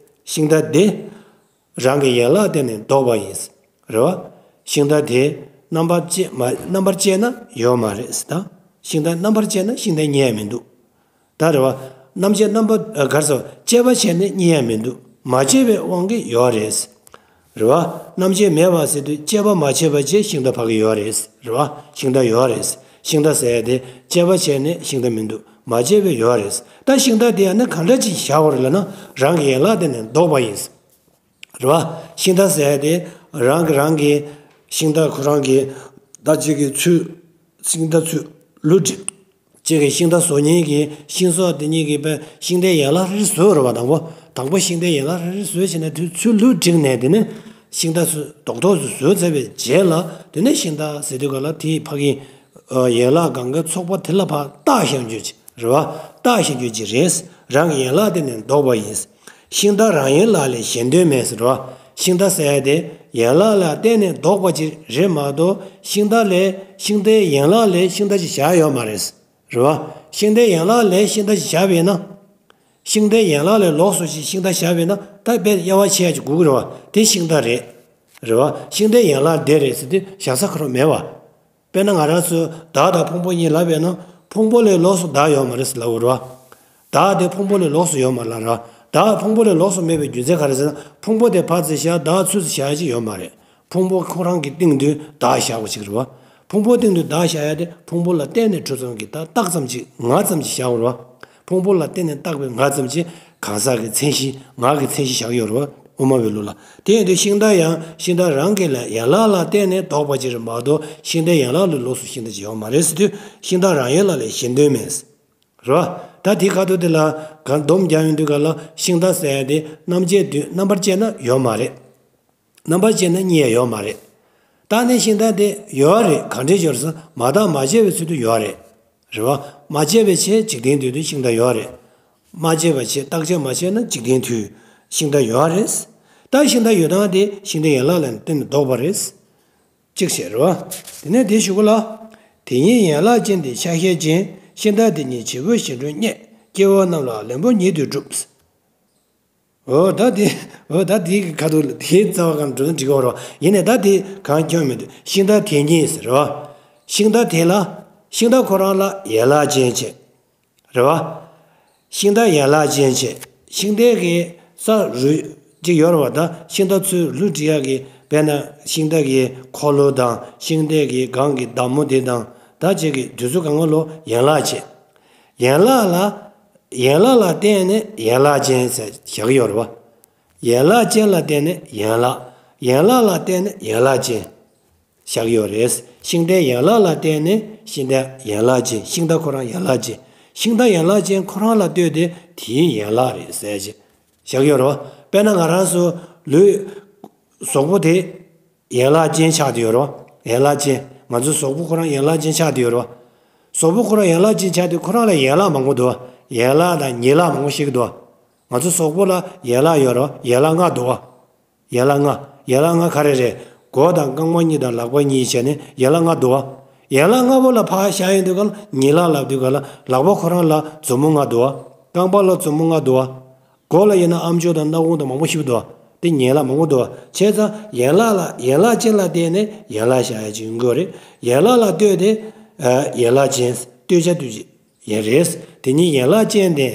ཤིང་རྟ་དེ་རང་གི་ཡན་ལག་སྟེང་ནས་ལྡོག་པ་ཡིན་རེད་བ། ཤིང་རྟ་དེ་རྣམ་པར་དཔྱད་མ་རྣམ་པར་དཔྱད་ན་ཡོད་མ་རེད་ཟེར། ད་ཤིང་རྟ་རྣམ་པར་དཔྱད་ན་ཤིང་རྟ་རྙེད་ཡ་མི་འདུག་ད་རེད་བ། རྣམ་དཔྱད་རྣམ་པ་ཨ་ག་རེ་ཟེར། དཔྱད་པ་བྱས་ནས་རྙེད་ཡ་མི་འདུག་མ་དཔྱད་པའི་དབང་གིས་ཡོད་རེད། རེད་བ། རྣམ་དཔྱད་མེད་པ་ཟེར་དུས་དཔྱད་པ་མ་བྱས་པ་བྱས་ཤིང་རྟ་ཕ་གི་ཡོད་རེད། རེད་བ། ཤིང་རྟ་ཡོད་རེད། ཤིང་རྟ་ཟེར་ཡ་དེ་དཔྱད་པ་བྱས་ནས་ཤིང་རྟ་མི་འདུག་མ་དཔྱད་པའི་ཡོད་རེད། ད་ཤིང་རྟ་དེ་ཡང་ན་གང་འདྲ་ཅིག་བཞག་པ་རེད་ལབ་ན་རང་གི་ཡན་ལག་དེ་ནས་ལྡོག་པ་ཡིན། རེད་བ། ཤིང་རྟ་ཟེར་ཡ་དེ་རང་གི་རང་གི་ཤིང་རྟ་ཁོ་རང་གི་ད་ཅིག་གི་ཚུལ། ཤིང་རྟ་ཚུལ་ལུས་སྒྲིག་ཅིག་གི་ཤིང་རྟ་བཟོ་མཁན་གྱི་ཤིང་བཟོ་དེ་གཉིས་ཀྱིས་པའི་ཤིང་རྟའི་ཡན་ལག་རེ་རེ་བཟོས་རེད་བ། དང་པོ་དང་པོ་ཤིང་རྟའི་ཡན་ལག་རེ་རེ་བཟོས་བྱས་ནས་དེ་ཚུལ་ལུས་སྒྲིག་ནས། དེ་ནས་ཤིང་རྟ་ཚུལ་རྡོག་རྡོག་ཚུལ་བཟོས་ཚར་བའི་རྗེས་ལ། དེ་ནས་ཤིང་རྟ་ཟེར་དུས་ག་ལ་དེའི་ཕ་གི་ཡན་ལག་གང་གའི་ཚོགས་པ་དེ་ལ་ཕར་བརྟགས་བཞག་རྒྱུ་ཅིག་རེད་བ། བརྟགས་བཞག་རྒྱུ་ཅིག་རེད། རང་གི་ཡན་ལག་དེ་ནས་ལྡོག་པ་ཡིན། ཤིང་རྟ་རང་ཡན་ལག་ལས་གཞན་དོན་མེད་ཟེར་བ། ཤིང་རྟ་ཟེར་ཡ་དེ་ཡན་ལག་ལ་བརྟེན་ནས་ལྡོག་པ་ཅིག་རེད་མ་གཏོགས། ཤིང་རྟ་ལས་ཤིང་རྟའི་ཡན་ལག་ལས་ཤིང་རྟ་ཅིག་བཞག་ཡོད་མ་རེད། རེད་བ། ཤིང་རྟའི་ཡན་ལག་ལས་ཤིང་རྟ་ཅིག་བཞག་པས་ན། ཤིང་རྟའི་ཡན་ལག་ལས་ལོགས་སུ་ཅིག་ཤིང་རྟ་བཞག་པས་ན། ད་དཔེ་དབྱེ་བ་ཕྱེ་ཡ་ཅིག་དགོས་ཀྱི་རེད་བ། དེ་ཤིང་རྟ་རེད། རེད་བ། ཤིང་རྟའི་ཡན་ལག་འདི་རེད་ཟེར་དུས་བཞག་ས་ཁོ་རང་མེད་བ། དཔེར་ན་ང་རང་ཚོས་བདག་དང་ཕུང་པོ་གཉིས་ལབ་པས་ན། ཕུང་པོ་ལས་ལོགས་སུ་བདག་ཡོད་མ་རེད་ཟེར་ལབ་དགོས་རེད་བ། བདག་དེ་ཕུང་པོ་ལས་ལོགས་སུ་ཡོད་མ་རེད་བ། བདག་ཕུང་པོ་ལས་ལོགས་སུ་མེད་པའི་རྒྱུ་མཚན་ག་རེ་ཟེར་ན། ཕུང་པོ་དེ་ཕར་ཚུར་བཞག་བདག་ཚུར་ཚུར་བཞག་ཡ་ཅིག་ཡོད་མ་རེད། ཕུང་པོ་ཁོ་རང་གི་སྟེང་དུ་བདག་བཞག་པ་ཅིག་རེད་བ། ཕུང་པོ་སྟེང་དུ་བདག་བཞག་ཡ་དེ་ཕུང་པོ་ལ་བརྟེན་ནས་གྲུབ་ཙམ་གྱི་ད་བཏགས་ཙམ་ཅིག་ང་ཙམ་ཅིག་བཞག་པ་རེད་བ། ཕུང་པོ་ལ་བརྟེན་ནས་བཏགས་པའི་ང་ཙམ་གྱིས་གང་ཟག་གི་མཚན་གཞི། ངག་གི་མཚན་གཞི་བཞག་ཡོད་རེད་བ། དབུ་མ་པའི་ལུགས་ལ། དེ་ཡིན་དུས་ཤིང་རྟ་ཡང་ཤིང་རྟ་རང་གི་ལ་ཡན་ལག་ལ་བརྟེན་ནས་ལྡོག་པ་ཅིག་རེད་མ་གཏོགས། ཤིང་རྟའི་ཡན་ལག་ལས་ལོགས་སུ་ཤིང་རྟ་ཅིག་ཡོད་མ་རེད་ཟེར་དུས། ཤིང་རྟ་རང་ཡན་ལག་ལས་གཞན་དོན་མེད། རེད་བ། ད་དེའི་ཁ་ཐུག་དེ་ལ་གང་སྡོམ་རྒྱག་ཡོང་དུས་ག་ལ། ཤིང་རྟ་ཟེར་ཡ་དེ་རྣམ་དཔྱད་དུས་རྣམ་པར་དཔྱད་ན་ཡོད་མ་རེད། རྣམ་པར་དཔྱད་ན་རྙེད་ཡ་ཡོད་མ་རེད། ད་ནི་ཤིང་རྟ་དེ་ཡོད་རེད། གང་འདྲས་ཡོད་རེད་ཟེར་ན། མ་བརྟགས་མ་དཔྱད་པའི་ཚུལ་དུ་ཡོད་རེད། རེད་བ། མ་དཔྱད་པའི་ཕྱིར་འཇིག་རྟེན་དུས་དུས་ཤིང་རྟ་ཡོད་རེད། མ་དཔྱད་པའི་ཕྱིར་བརྟག་དཔྱད་མ་བྱས་ན་འཇིག་རྟེན་དུས་ཤིང་རྟ་ཡོད་རེད། ད་ཤིང་རྟ་ཡོད་སྟངས་དེ་ཤིང་རྟའི་ཡན་ལག་ལ་བརྟེན་ནས་ལྡོག་པ་རེད། གཅིག་བྱས་རེད་བ། དེ་ནས་དེའི་གཞུག་གུ་ལ། དེ་ཉིད་ཡན་ལག་ཅན་དེ་ཆ་ཤས་ཅན། ཤིང་རྟ་དེ་ཉིད་བྱེད་པོས་གཞན་གྲོགས་རྙེད། སྐྱེ་བོ་རྣམས་ལ་བླུན་པོ་ཉིད་དུ་གྲུབ། འོ་ད་དེ། འོ་ད་དེའི་ཁ་ཐུག་དེའི་རྩ་བ་གང་འགྲོ་ན་འགྲིག་གི་རེད་བ། ཡིན་ནའི་ད་དེ་གང་འཁྱོངས་མི་འདུག་ཤིང་རྟ་དེ་ཉིད་ཟེར་རེད་བ། ཤིང་རྟ་དེ་ལ། ཤིང་རྟ་ཁོ་རང་ལ་ཡན་ལག་ཅན་བྱས། རེད་བ། ཤིང་རྟ་ཡན་ལག་ཅན་བྱས། ཤིང་རྟའི་གི་ས་རུས་ཅིག་ཡོད་རེད་བ། ད་ཤིང་རྟ་ཚུར་ལུས་སྒྲིག་ཡག་གི། དཔེར་ན་ཤིང་རྟ་གི་འཁོར་ལོ་དང་། ཤིང་རྟའི་གི་སྒང་གི་མདའ་མོ་དེ་དང་། ད་ཅིག་གི་དེ་ཚོ་གང་ག་ལོ་ཡན་ལག་བྱས། ཡན་ལག་ལ། ཡན་ལག་ལ་བརྟེན་ནས་ཡན་ལག་ཅན་ཟེར་བཞག་གི་ཡོད་རེད་བ། ཡན་ལག་ཅན་ལ་བརྟེན་ནས་ཡན་ལག་ཡན་ལག་ལ་བརྟེན་ནས་ཡན་ལག་ཅན། བཞག་ཡོད་རེད། ཤིང་རྟའི་ཡན་ལག་ལ་བརྟེན་ནས་ཤིང་རྟ་ཡན་ལག་ཅན། ཤིང་རྟ་ཁོ་རང་ཡན་ལག་ཅན། ཤིང་རྟ་ཡན་ལག་ཅན་ཁོ་རང་ལ་ལྟོས་ཏེ་དེའི་ཡན་ལག་རེད་ཟེར་ཅིག་བཞག་ཡོད་རེད་བ། དཔེར་ན་ང་རང་ཚོ་ལུས། གཟུགས་པོ་དེ་ཡན་ལག་ཅན་ཆགས་བསྡད་ཡོད་རེད་བ། ཡན་ལག་ཅན། ང་ཚོའི་གཟུགས་པོ་ཁོ་རང་ཡན་ལག་ཅན་ཆགས་བསྡད་ཡོད་རེད་བ། གཟུགས་པོ་ཁོ་རང་ཡན་ལག་ཅན་ཆགས་དུས་ཁོ་རང་ལ་ཡན་ལག་མང་པོ་འདུག་བ། ཡན་ལག་དང་ཉེར་ལག་མང་པོ་ཤེས་ཀྱི་འདུག་བ། ང་ཚོ་གཟུགས་པོ་ལ་ཡན་ལག་ཡོད་རེད་བ། ཡན་ལག་ལྔ་འདུག་བ། ཡན་ལག་ལྔ། ཡན་ལག་ལྔ་ག་རེ་རེད། མགོ་དང་རྐང་པ་གཉིས་དང་ལག་པ་གཉིས་བྱས་ནས་ཡན་ལག་ལྔ་འདུག་བ། ཡན་ལག་ལྔ་པོ་ལ་ཕར་བཞག་ཡོང་དུས་ག་ལ་ཉེར་ལག་ལབ་དུས་ག་ལ་ལག་པ་ཁོ་རང་ལ་མཛུབ་མོ་ལྔ་འདུག་བ། རྐང་པ་ལ་མཛུབ་མོ་ལྔ་འདུག་བ། མགོ་ལ་ཡིན་ན་ཨམ་ཅོག་དང་སྣ་ཁུང་དང་མང་པོ་ཞིག་འདུག་བ། དེ་ཡན་ལག་མང་པོ་འདུག་བ། བྱས་ཙང་ཡན་ལག་ལ་ཡན་ལག་ཅན་ལ་བརྟེན་ནས་ཡན་ལག་བཞག་ཡ་ཅིག་ཡོང་གི་རེད། ཡན་ལག་ལ་ལྟོས་ཏེ་ཡན་ལག་ཅན། ལྟོས་བྱ་ལྟོས་བྱེད་ཡིན་རེད། དེ་ཉིད་ཡན་ལག་ཅན་ཏེ།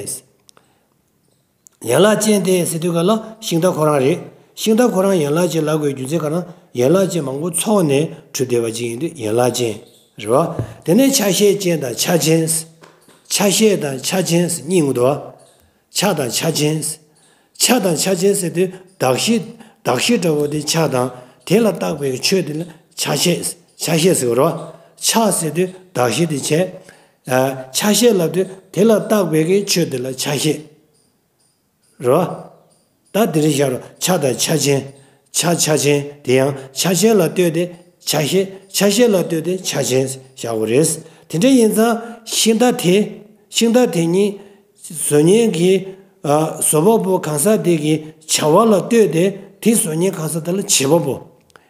ཡན་ལག་ཅན་ཏེ་ཟེར་དུས་ག་ལ་ཤིང་རྟ་ཁོ་རང་རེད། ཤིང་རྟ་ཁོ་རང་ཡན་ལག་ཅན་ལབ་དགོས་རྒྱུ་མཚན་ག་རེ་ན། ཡན་ལག་ཅན་མང་པོ་ཚོགས་ནས་གྲུབ་བསྡད་པ་ཅིག་ཡིན་དུས་ཡན་ལག་ཅན། རེད་བ། དེ་ནས་ཆ་ཤས་ཅན་དང་ཆ་ཅན། ཆ་ཤས་དང་ཆ་ཅན་གཉིས་ཡོང་གི་འདུག་བ། ཆ་དང་ཆ་ཅན། ཆ་དང་ཆ་ཅན་ཟེར་དུས་གདགས་གཞི། གདགས་གཞི་འདྲ་བོ་དེ་ཆ་དང་དེ་ལ་བཏགས་པའི་ཆོས་དེ་ལ་ཆ་ཤས། ཆ་ཤས་ཟེར་བ་རེད་བ། ཆ་ཟེར་དུས་གདགས་གཞི་དེ་བྱས། ཨ། ཆ་ཤས་ལབ་དུས་དེ་ལ་བཏགས་པའི་ཆོས་དེ་ལ་ཆ་ཤས། རེད་བ། ད་དེ་རིང་བཞག་རོགས། ཆ་དང་ཆ་ཅན། ཆ་ཆ་ཅན། དེ་ཡང་ཆ་ཅན་ལ་ལྟོས་ཏེ་ཆ་ཤས། ཆ་ཤས་ལ་ལྟོས་ཏེ་ཆ་ཅན་བཞག་དགོས་རེད། དེ་འདྲ་ཡིན་ཙང་ཤིང་རྟ་དེ། ཤིང་རྟ་དེ་ཉིད་བཟོ་མཁན་གྱི། ཨ། བཟོ་པ་པོ་གང་ཟག་དེ་གི་བྱ་བ་ལ་ལྟོས་ཏེ་དེ་བཟོ་མཁན་གང་ཟག་དེ་ལ་བྱེད་པ་པོ།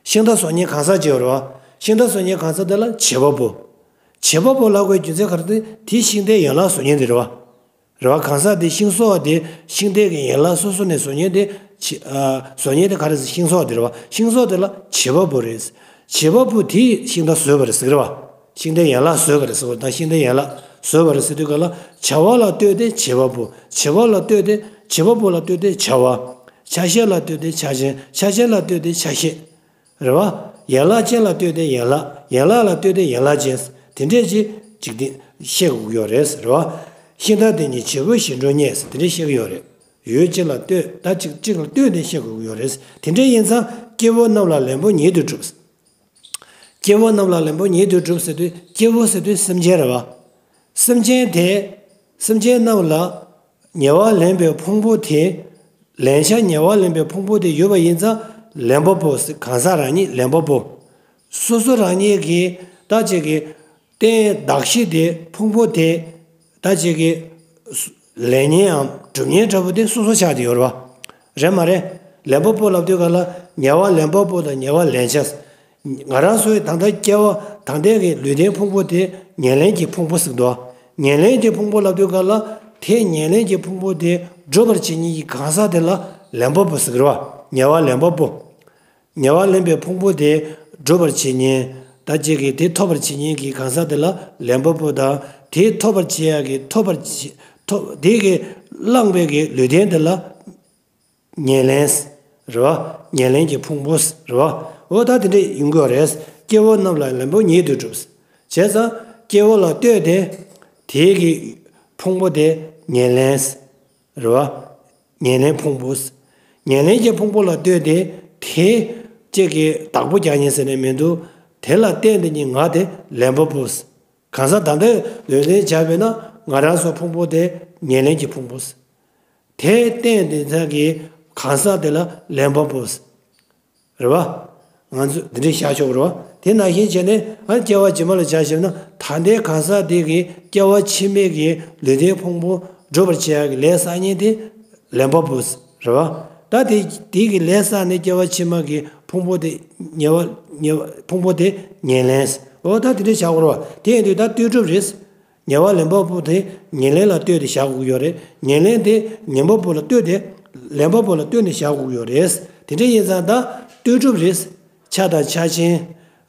ཤིང་རྟ་བཟོ་མཁན་གང་ཟག་ཅིག་ཡོད་རེད་བ། ཤིང་རྟ་བཟོ་མཁན་གང་ཟག་དེ་ལ་བྱེད་པ་པོ། བྱེད་པ་པོ་ལབ་དགོས་རྒྱུ་མཚན་ག་རེ་ཟེར་ན་དེ་ཤིང་རྟའི་ཡན་ལག་བཟོ་མཁན་དེ་རེད་བ། རེད་བ། གང་ཟག་དེ་ཤིང་བཟོ་བ་དེ་ཤིང་རྟའི་གི་ཡན་ལག་སོ་སོ་ནས་བཟོ་མཁན་དེ་བྱེད། ཨ། བཟོ་མཁན་དེ་ག་རེ་ཟེར། ཤིང་བཟོ་བ་དེ་རེད་བ། ཤིང་བཟོ་བ་དེ་ལ་བྱེད་པ་པོ་རེད། བྱེད་པ་པོ་དེས་ཤིང་རྟ་བཟོས་པ་རེད་ཟེར་གི་རེད་བ། ཤིང་རྟའི་ཡན་ལག་བཟོས་པ་རེད་ཟེར་བ་དང་ཤིང་རྟའི་ཡན་ལག་བཟོས་པ་རེད་ཟེར་དུས་ག་ལ་བྱ་བ་ལ་ལྟོས་ཏེ་བྱེད་པ་པོ། བྱེད་པ་ལ་ལྟོས་ཏེ་བྱེད་པ་པོ་ལ་ལྟོས་ཏེ་བྱ་བ། ཆ་ཤས་ལ་ལྟོས་ཏེ་ཆ་ཅན། ཆ་ཅན་ལ་ལྟོས་ཏེ་ཆ་ཤས། རེད་བ། ཡན་ལག་ཅན་ལ་ལྟོས་ཏེ་ཡན་ལག་ཡན་ལག་ལ་ལྟོས་ཏེ་ཡན་ལག་ཅན། དེ་འདྲས་ཅིག་འཇིག་རྟེན་བཤད་དགོས་ཀྱི་ཡོད་རེད། རེད་བ། ཤིང་རྟ་དེ་ཉིད་བྱེད་པོའི་གཞན་གྲོགས་རྙེད། དེ་འདྲས་བཤད་ཀྱི་ཡོད་རེད། ཡུལ་གཅིག་ལ་ལྟོས། ད་གཅིག་གཅིག་ལ་ལྟོས་ནས་བཤད་དགོས་ཀྱི་ཡོད་རེད། དེ་འདྲས་ཡིན་ཙང་སྐྱེ་བོ་རྣམས་ལ་ལེན་པོ་ཉིད་དུ་གྲུབ། སྐྱེ་བོ་རྣམས་ལ་ལེན་པོ་ཉིད་དུ་གྲུབ་ཟེར་དུས་སྐྱེ་བོ་ཟེར་དུས་སེམས་ཅན་རེད་བ། སེམས་ཅན་དེ། སེམས་ཅན་རྣམས་ལ་ཉེ་བར་ལེན་པའི་ཕུང་པོ་དེ། ལེན་བྱ་ཉེ་བར་ལེན་པའི་ཕུང་པོ་དེ་ཡོད་པ་ཡིན་ཙང་ལེན་པ་པོ་ཟེར། གང་ཟག་རང་ཉིད་ལེན་པ་པོ། སོ་སོ་རང་ཉིད་ཀྱི་ད་ཅིག་གི་རྟེན་གདགས་གཞི་དེ་ཕུང་པོ་དེ་ད་ཅིག་གི་ལེན་མཁན་ཡང་སྒྲུབ་མཁན་འདྲ་པོ་དེ་སོ་སོ་ཆགས་བསྡད་ཡོད་རེད་བ། རེད་མ་རེད། ལེན་པ་པོ་ལབ་དུས་ག་ལ་ཉེ་བར་ལེན་པ་པོ་དང་ཉེ་བར་ལེན་བྱ། ང་རང་ཚོའི་ད་ལྟ་སྐྱེ་བ་ད་ལྟའི་གི་ལུས་རྟེན་ཕུང་པོ་དེ་ཉེར་ལེན་གྱི་ཕུང་པོ་ཟེར་འདུག་ཉེར་ལེན་གྱི་ཕུང་པོ་ལབ་དུས་ག་ལ་དེ་ཉེར་ལེན་གྱི་ཕུང་པོ་དེ་སྒྲུབ་པར་བྱེད་མཁན་གྱི་གང་ཟག་དེ་ལ་ལེན་པ་པོ་ཟེར་གི་རེད་བ། ཉེ་བར་ལེན་པ་པོ། ཉེ་བར་ལེན་པའི་ཕུང་པོ་དེ་སྒྲུབ་པར་བྱེད་མཁན། ད་ཅིག་གིས་དེ་ཐོབ་པར་བྱེད་མཁན་གྱི་གང་ཟག་དེ་ལ་ལེན་པ་པོ་དང་དེ་ཐོབ་པར་བྱེད་ཡག་གི་ཐོབ་པར་བྱེད། ཐོབ། དེ་གི་བླངས་པའི་གི་ལུས་རྟེན་དེ་ལ། ཉེར་ལེན། རེད་བ། ཉེར་ལེན་གྱི་ཕུང་པོ། རེད་བ། འོ་ད་དེ་འདྲས་ཡོང་གི་ཡོད་རེད། སྐྱེ་བོ་རྣམས་ལ་ལེན་པོ་ཉིད་དུ་གྲུབ། བྱས་ཙང་སྐྱེ་བོ་ལ་ལྟོས་ཏེ། དེའི་གི་ཕུང་པོ་དེ་ཉེར་ལེན། རེད་བ། ཉེར་ལེན་ཕུང་པོ། ཉེར་ལེན་གྱི་ཕུང་པོ་ལ་ལྟོས་ཏེ་དེ་གཅིག་གི་བདག་པོ་རྒྱག་མཁན་ཟེར་ནས་མི་འདུག་དེ་ལ་བརྟེན་ཏེ་ནི་ང་དེ་ལེན་པ་པོ། གང་ཟག་ད་ལྟའི་ལུས་རྟེན་བྱས་པས་ན་ང་རང་ཚོ་ཕུང་པོ་དེ་ཉེར་ལེན་གྱི་ཕུང་པོ། དེ་བརྟེན་ཏེ་ཚང་གི་གང་ཟག་དེ་ལ་ལེན་པ་པོ། རེད་བ། ང་ཚོས་འདི་འདྲས་བཞག་ཆོག་གི་རེད་བ། དེ་ནང་བཞིན་བྱས་ནས་ཨ་སྐྱེ་བ་ཕྱི་མ་ལ་བྱ་ཞེ་ན་ད་ལྟའི་གང་ཟག་དེ་གི་སྐྱེ་བ་ཕྱི་མའི་གི་ལུས་རྟེན་ཕུང་པོ་སྒྲུབ་པར་བྱེད་ཡག་གི་ལས་བསགས་མཁན་དེ་ལེན་པ་པོ་རེད་བ། ད་དེ་དེ་གི་ལས་བསགས་ནས་སྐྱེ་བ་ཕྱི་མ་གི་ཕུང་པོ་དེ་ཉེ་བ་ཉེ་བ་ཕུང་པོ་དེ་ཉེར་ལེན། འོ་ད་དེ་འདྲས་བྱ་དགོས་རེད་བ། དེ་ཡིན་དུས་ད་ལྟོས་གྲུབ་རེད། ཉེ་བར་ལེན་པ་པོ་དེ་ཉེར་ལེན་ལ་ལྟོས་ཏེ་བཞག་དགོས་ཀྱི་ཡོད་རེད། ཉེར་ལེན་དེ་ཉན་པ་པོ་ལ་ལྟོས་ཏེ་ལེན་པ་པོ་ལ་ལྟོས་ནས་བཞག་དགོས་ཀྱི་ཡོད་རེད། དེ་འདྲ་ཡིན་ཙང་ད་ལྟོས་གྲུབ་རེད། ཆ་དང་ཆ་ཅན།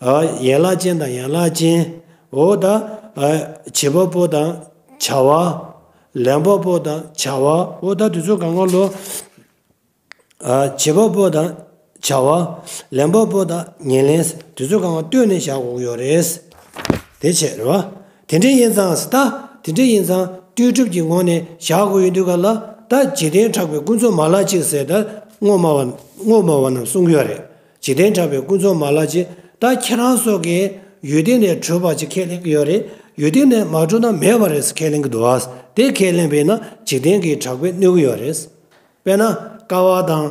ཨ། ཡན་ལག་ཅན་དང་ཡན་ལག་ཅན། འོ་ད། ཨ། བྱེད་པ་པོ་དང་བྱ་བ། ལེན་པ་པོ་དང་བྱ་བ། འོ་ད་དེ་ཚོ་གང་ག་ལོ། ཨ། བྱེད་པ་པོ་དང་བྱ་བ། ལེན་པ་པོ་དང་ཉེར་ལེན། དེ་ཚོ་གང་ག་ལྟོས་ནས་བཞག་དགོས་ཀྱི་ཡོད་རེད། དེ་བྱས་རེད་བ། དེ་འདྲ་ཡིན་ཙང་ད། དེ་འདྲ་ཡིན་ཙང་ལྟོས་གྲུབ་ཀྱི་ངོས་ནས་བཞག་དགོས་ཡོད་དུས་ག་ལ་ད་འཇིག་རྟེན་གྲགས་པའི་ཀུན་རྫོབ་མ་ལག་གཅིག་ཟེར་ད་དངོས་སྨྲ་བ་དངོས་སྨྲ་བ་རྣམས་གསུང་གི་ཡོད་རེད། འཇིག་རྟེན་གྲགས་པའི་ཀུན་རྫོབ་མ་ལག་གཅིག་ད་ཁྱེད་རང་ཚོ་གིས་ཡུལ་དེ་ནས་གྲུབ་པ་ཅིག་ཁས་ལེན་གྱི་ཡོད་རེད། ཡུལ་དེ་ནས་མ་གྲུབ་ན་མེད་པ་རེད་ཟེར་ཁས་ལེན་གྱི་འདུག་བ། དེ་ཁས་ལེན་པས་ན་འཇིག་རྟེན་གྱི་གྲགས་པས་གནོད་ཀྱི་ཡོད་རེད། དཔེར་ན་ཀ་བ་དང་།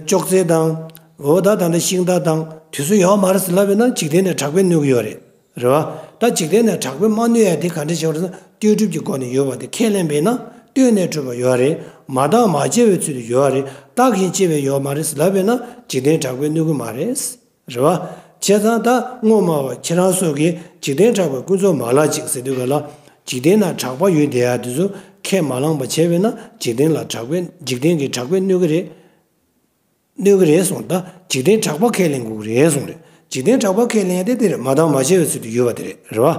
ཅོག་ཙེ་དང་། འོ་ད་ད་ལྟ་ཤིང་རྟ་དང་དེ་ཚོ་ཡོད་མ་རེད་ཟེར་ལབ་པས་ན་འཇིག་རྟེན་ནས་གྲགས་པས་གནོད་ཀྱི་ཡོད་རེད། རེད་བ། ད་འཇིག་རྟེན་ནས་གྲགས་པས་མ་གནོད་ཡ་དེ་ག་འདྲ་བྱེད་པ་རེད་ཟེར་ན་ལྟོས་གྲུབ་ཀྱི་སྒོ་ནས་ཡོད་པ་དེ་ཁས་ལེན་པས་ན་ལྟོས་ནས་གྲུབ་པ་ཡོད་རེད། མ་བརྟགས་མ་དཔྱད་པའི་ཚུལ་དུ་ཡོད་རེད། བརྟགས་ཤིང་དཔྱད་པས་ཡོད་མ་རེད་ཟེར་ལབ་པས་ན་འཇིག་རྟེན་གྲགས་པས་གནོད་ཀྱི་མ་རེད། རེད་བ། བྱས་ཙང་ད་དངོས་སྨྲ་བ་ཁྱེད་རང་ཚོ་གིས་འཇིག་རྟེན་གྲགས་པའི་ཀུན་རྫོབ་མ་ལག་ཅིག་ཟེར་དུས་ག་ལ། འཇིག་རྟེན་ན་གྲགས་པ་ཡོད་བསྡད་ཡ་དེ་ཚོ་ཁས་མ་བླངས་པ་བྱས་པས་ན་འཇིག་རྟེན་ལ་གྲགས་པས་འཇིག་རྟེན་གྱི་གྲགས་པས་གནོད་ཀྱི་རེད། གནོད་ཀྱི་རེད་གསུངས། ད་འཇིག་རྟེན་གྲགས་པ་ཁས་ལེན་དགོས་ཀྱི་རེད་གསུངས་རེད། འཇིག་རྟེན་གྲགས་པ་ཁས་ལེན་ཡ་དེ་དེ་རེད། མ་བརྟགས་མ་དཔྱད་པའི་ཚུལ་དུ་ཡོད་པ་དེ་རེད། རེད་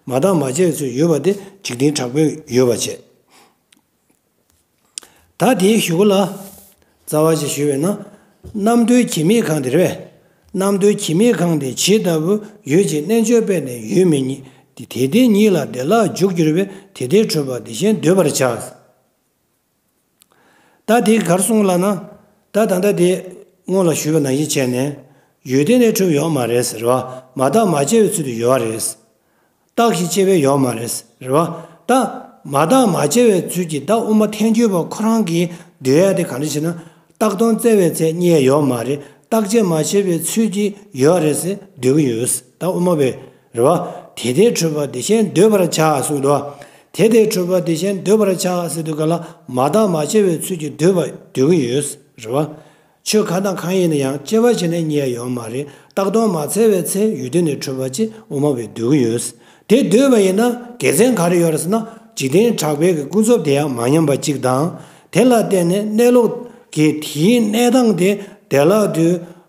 བ། མ་བརྟགས་མ་དཔྱད་པའི་ཚུལ་ཡོད་པ་དེ་འཇིག་རྟེན་གྲགས་པས་ཡོད་པ་བྱས། ད་དེའི་གཞུག་གུ་ལ། རྩ་བ་ཞིག་ཞུས་པས་ན། རྣམ་འདོད་ཀྱིས་མི་གང་དེ་རེད་པས། རྣམ་དོན་གྱིས་མི་གང་སྟེ་ཇི་ལྟ་བུ། ཡོད་ཅེས་རྣལ་འབྱོར་པས་ནི་ཡོད་མི་རྙེད། དེ་དེ་ཉིད་ལ་དེ་ལ་འཇུག་གྱུར་པས། དེ་དེར་གྲུབ་པ་དེ་བཞིན་འདོད་པར་བྱ། ད་དེ་གར་གསུངས་ལབ་ན། ད་ད་ལྟ་དེ་སྔོན་ལ་ཞུས་པ་ནང་བཞིན་བྱས་ནས། ཡོད་དེ་ནས་གྲུབ་ཡོད་མ་རེད་ཟེར་བ། མ་བརྟགས་མ་དཔྱད་པའི་ཚུལ་དུ་ཡོད་རེད། བརྟགས་ཤིང་དཔྱད་པས་ཡོད་མ་རེད་ཟེར་བ། ད་མ་བརྟགས་མ་དཔྱད་པའི་ཚུལ་གྱིས་ད་དབུ་མ་ཐལ་འགྱུར་བ་ཁོ་རང་གིས་འདོད་ཡ་དེ་ག་འདྲ་ཞེ་ན། བརྟགས་གཏོང་བཙལ་བའི་ཚེ་རྙེད་ཡ་ཡོད་མ་རེད། བརྟག་དཔྱད་མ་བྱས་པའི་ཚུལ་གྱིས་ཡོད་རེད་ཟེར་འདོད་ཀྱི་ཡོད། ད་དབུ་མ་པས། རེད་བ། དེ་དེར་གྲུབ་པ་དེ་བཞིན་འདོད་པར་བྱ་གསུངས་འདུག་བ། དེ་དེར་གྲུབ་པ་དེ་བཞིན་འདོད་པར་བྱ་ཟེར་དུས་ག་ལ་མ་བརྟགས་མ་དཔྱད་པའི་ཚུལ་གྱིས་འདོད་པ་འདོད་ཀྱི་ཡོད། རེད་བ། ཆོས་གང་དང་གང་ཡིན་ན་ཡང་དཔྱད་པ་བྱས་ནས་རྙེད་ཡ་ཡོད་མ་རེད། བརྟག་གཏོང་མ་བཙལ་བའི་ཚེ་ཡོད་དོན་ནི་གྲུབ་པ་ཅེས་དབུ་མ་པས་འདོད་ཀྱི་ཡོད། དེ་འདོད་པ་ཡིན་ན་དགེ་མཚན་ག་རེ་ཡོད་རེད་ཟེར་ན། འཇིག་རྟེན་གྲགས་པའི་གི་ཀུན་རྫོབ་དེ་ཡང་མ་ཉམས་པ་གཅིག་དང་། དེ་ལ་བརྟེན་ནས་གནས་ལུགས་ཀྱི་དེའི་གནས་སྟངས་དེ་བདེ་བླག་ཏུ་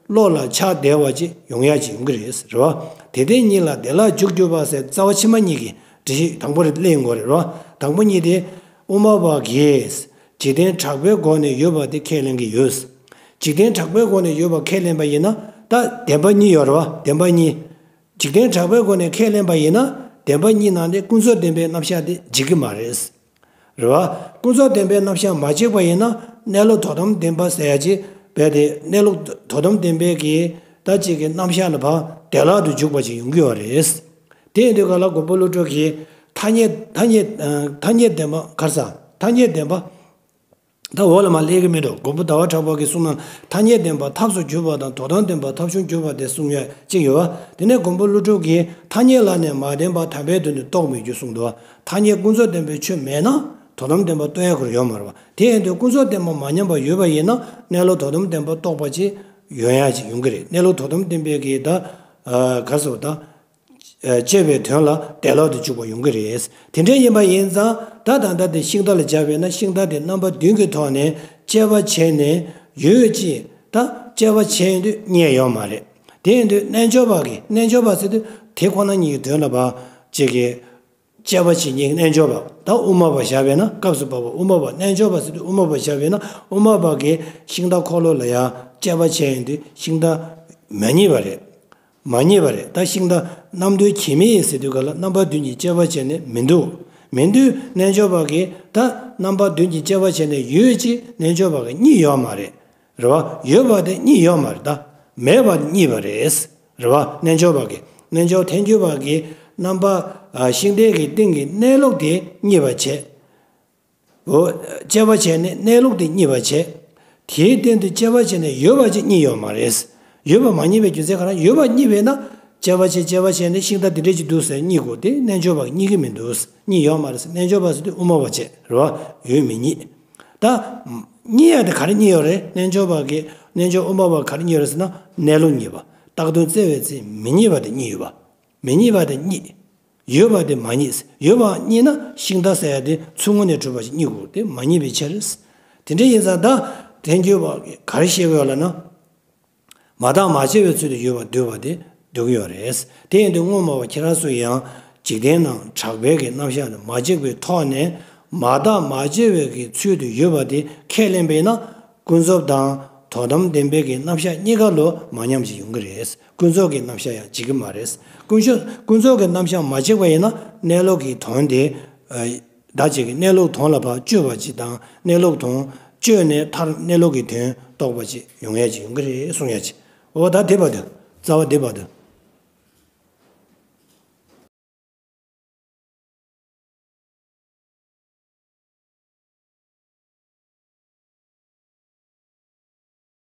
བློ་ལ་ཆགས་བདེ་བ་ཅིག་ཡོང་ཡ་ཅིག་ཡོང་གི་རེད། རེད་བ། དེ་དེ་ཉིད་ལ་དེ་ལ་འཇུག་གྱུར་པ་ཟེར་རྩ་བ་ཕྱི་མ་གཉིས་ཀྱི་འགྲེལ་བཤད་དང་པོ་རེ་གླེང་དགོས་རེད། རེད་བ། དང་པོ་གཉིས་དེ་དབུ་མ་པ་གིས་འཇིག་རྟེན་གྲགས་པའི་སྒོ་ནས་ཡོད་པ་དེ་ཁས་ལེན་གྱི་ཡོད། འཇིག་རྟེན་གྲགས་པའི་སྒོ་ནས་ཡོད་པ་ཁས་ལེན་པ་ཡིན་ན། ད་བདེན་པ་གཉིས་ཡོད་རེད་བ། བདེན་པ་གཉིས། འཇིག་རྟེན་གྲགས་པའི་སྒོ་ནས་ཁས་ལེན་པ་ཡིན་ན། བདེན་པ་གཉིས་ནང་ནས་ཀུན་རྫོབ་བདེན་པའི་རྣམ་གཞག་དེ་འཇིག་གི་མ་རེད། རེད་བ། ཀུན་རྫོབ་བདེན་པའི་རྣམ་གཞག་མ་འཇིག་པ་ཡིན་ན། གནས་ལུགས་དོན་དམ་བདེན་པ་ཟེར་ཡ་ཅིག་བས་ཏེ། གནས་ལུགས་དོན་དམ་བདེན་པའི་གི་ད་ཅིག་གི་རྣམ་གཞག་ལ་ཕར་བདེ་བླག་ཏུ་འཇུག་པ་ཅིག་ཡོང་གི་ཡོད་རེད། དེ་ཡིན་དུས་ག་ལ་མགོན་པོ་ཀླུ་སྒྲུབ་ཀྱིས་ཐ་སྙད་ཐ་སྙད་ཐ་སྙད་བདེན་པ་ག་རེ་ཟ། ཐ་སྙད་བདེན་པ། ད་འོག་ལ་མར་སླེབས་ཀྱི་མི་འདུག་མགོན་པོ་ཟླ་བ་གྲགས་པ་གིས་གསུངས་ན། ཐ་སྙད་བདེན་པ་ཐབས་སུ་གྱུར་པ་དང་། དོན་དམ་བདེན་པ་ཐབས་བྱུང་གྱུར་པ་སྟེ་གསུངས་ཡོད་ཅིག་ཡོད་བ། དེ་ནས་མགོན་པོ་ཀླུ་སྒྲུབ་ཀྱིས་ཐ་སྙད་ལ་ནི་མ་བདེན་པ་དམ་པའི་དོན་དུ་རྟོགས་མི་འགྱུར་གསུངས་འདུག་བ། ཐ་སྙད་ཀུན་རྫོབ་བདེན་པའི་ཆོས་མེད་ན་དོན་དམ་བདེན་པ་རྟོགས་ཡ་ཁོ་རང་ཡོད་མ་རེད་བ། དེ་ཡིན་དུས་ཀུན་རྫོབ་བདེན་པ་མ་ཉམས་པ་ཡོད་པ་ཡིན་ན། གནས་ལུགས་དོན་དམ་བདེན་པ་རྟོགས་པ་ཅིག་ཡོང་ཡ་ཅིག་ཡོང་གི་རེད། གནས་ལུགས་དོན་དམ་བདེན་པའི་གི་ད་ག་རེ་ཟེར་བ་ད། དཔྱད་པའི་དོན་ལ་བདེ་བླག་ཏུ་འཇུག་པ་ཡོང་གི་རེད། དེ་འདྲ་ཡིན་པ་ཡིན་ཙང་། ད་ད་ལྟ་དེ་ཤིང་རྟ་ལ་སྦྱར་བས་ན། ཤིང་རྟ་དེ་རྣམ་པ་བདུན་གྱི་ཐོག་ནས་དཔྱད་པ་བྱས་ནས་ཡོད་ཅེས་ད་དཔྱད་པ་བྱས་ཡོང་དུས་རྙེད་ཡོད་མ་རེད། དེ་ཡིན་དུས་རྣལ་འབྱོར་པ་གིས། རྣལ་འབྱོར་པ་ཟེར་དུས་དེ་ཁོ་ན་ཉིད་ཀྱི་དོན་ལ་བ་ཅིག་གིས་དཔྱད་པ་བྱེད་མཁན་རྣལ་འབྱོར་པ། ད་དབུ་མ་པ་བཞག་པས་ན། སྐབས་སུ་བབ་པ་དབུ་མ་པ། རྣལ་འབྱོར་པ་ཟེར་དུས་དབུ་མ་པ་བཞག་པས་ན། དབུ་མ་པ་གིས་ཤིང་རྟ་འཁོར་ལོ་ལ་ཡང་དཔྱད་པ་བྱས་ཡོང་དུས་ཤིང་རྟ་མ་རྙེད་པ་རེད། མ་རྙེད་པ་རེད། ད་ཤིང་རྟ་རྣམ་དོན་གྱིས་མི་ཡིན་ཟེར་དུས་ག་ལ་རྣམ་པ་བདུན་གྱིས་དཔྱད་པ་བྱས་ནས་མི་འདུག་མི་འདུག་རྣལ་འབྱོར་པ་གིས་ད་རྣམ་པ་བདུན་གྱིས་དཔྱད་པ་བྱས་ནས་ཡོད་ཅེས་རྣལ་འབྱོར་པ་གིས་རྙེད་ཡོད་མ་རེད། རེད་བ། ཡོད་པ་དེ་རྙེད་ཡོད་མ་རེད། ད་མེད་པ་རྙེད་པ་རེད། རེད་བ། རྣལ་འབྱོར་པ་གིས། རྣལ་འབྱོར་ཐལ་འགྱུར་བ་གིས་རྣམ་པ་ཨ་ཤིང་རྟའི་གི་སྟེང་གི་གནས་ལུགས་དེ་རྙེད་པ་བྱས། འོ། དཔྱད་པ་བྱས་ནས་གནས་ལུགས་དེ་རྙེད་པ་བྱས། དེའི་སྟེང་དུ་དཔྱད་པ་བྱས་ནས་ཡོད་པ་ཅིག་རྙེད་ཡོད་མ་རེད། ཡོད་པ་མ་རྙེད་པའི་རྒྱུ་མཚན་ག་རེ། ཡོད་པ་རྙེད་པས་ན་དཔྱད་པ་བྱས། དཔྱད་པ་བྱས་ནས་ཤིང་རྟ་འདི་འདྲ་ཅིག་འདུག་ཟེར་རྙེད་དགོས་ཏེ། རྣལ་འབྱོར་པ་རྙེད་ཀྱི་མི་འདུག་རྙེད་ཡོད་མ་རེད། རྣལ་འབྱོར་པ་ཟེར་དུས་དབུ་མ་པ་བྱས། རེད་བ། ཡོད་མི་རྙེད། ད་རྙེད་ཡ་དེ་ག་རེ་རྙེད་ཡོད་རེད། རྣལ་འབྱོར་པ་གིས། རྣལ་འབྱོར་དབུ་མ་པ་ག་རེ་རྙེད་ཡོད་རེད་ཟེར་ན། གནས་ལུགས་རྙེད་པ། བཏགས་དོན་བཙལ་བའི་ཚེ་མི་རྙེད་པ་དེ་རྙེད་ཡོད་པ། མི་རྙེད་པ་དེ་རྙེད། ཡོད་པ་དེ་མ་རྙེད། ཡོད་པ་རྙེད་ན་ཤིང་རྟ་ཟེར་ཡ་དེ་ཚུར་ངོས་ནས་གྲུབ་པ་ཞིག་རྙེད་དགོས་ཏེ། མ་རྙེད་པའི་ཕྱིར། དེ་འདྲ་ཡིན་ཙང་ད་ཐལ་འགྱུར་བ་ག་རེ་བཤད་ཀྱི་ཡོད་ལབ་ན། མ་བརྟགས་མ་དཔྱད་པའི་ཚུལ་དུ་ཡོད་པ་འདོད་པ་དེ་འདོད་ཀྱི་ཡོད་རེད། དེ་ཡིན་དུས་སྔོན་མ་བ་ཁྱེད་རང་ཚོ་ཡང་འཇིག་རྟེན་ནང་གྲགས་པའི་གི་རྣམ་གཞག་དེ་མ་འཇིག་པའི་ཐོག་ནས་མ་བརྟགས་མ་དཔྱད་པའི་གི་ཚུལ་དུ་ཡོད་པ་དེ་ཁས་ལེན་པས་ན། ཀུན་རྫོབ་དང་དོན་དམ་བདེན་པའི་གི་རྣམ་གཞག་གཉིས་ཀ་ལོ་མ་ཉམས་ཤིག་ཡོང་གི་རེད། ཀུན་རྫོབ་ཀྱི་རྣམ་གཞག་ཡང་འཇིག་གི་མ་རེད། ཀུན་རྫོབ་ཀྱི་རྣམ་གཞག་མ་འཇིག་པ་ཡིན་ན་གནས་ལུགས་ཀྱི་དོན་དེ། ཨ། བདག་ཅིག་གིས་གནས་ལུགས་དོན་ལ་ཕར་དཔྱོད་པ་ཅིག་དང་། གནས་ལུགས་དོན་དཔྱོད་ནས་མཐར་གནས་ལུགས་ཀྱི་དོན་རྟོགས་པ་ཅིག་ཡོང་ཡ་ཅིག་ཡོང་གི་རེད་གསུང་ཡ་ཅིག་འོ་ད་དེ་བར་དུ། རྩ་བ་དེ་བར་དུ།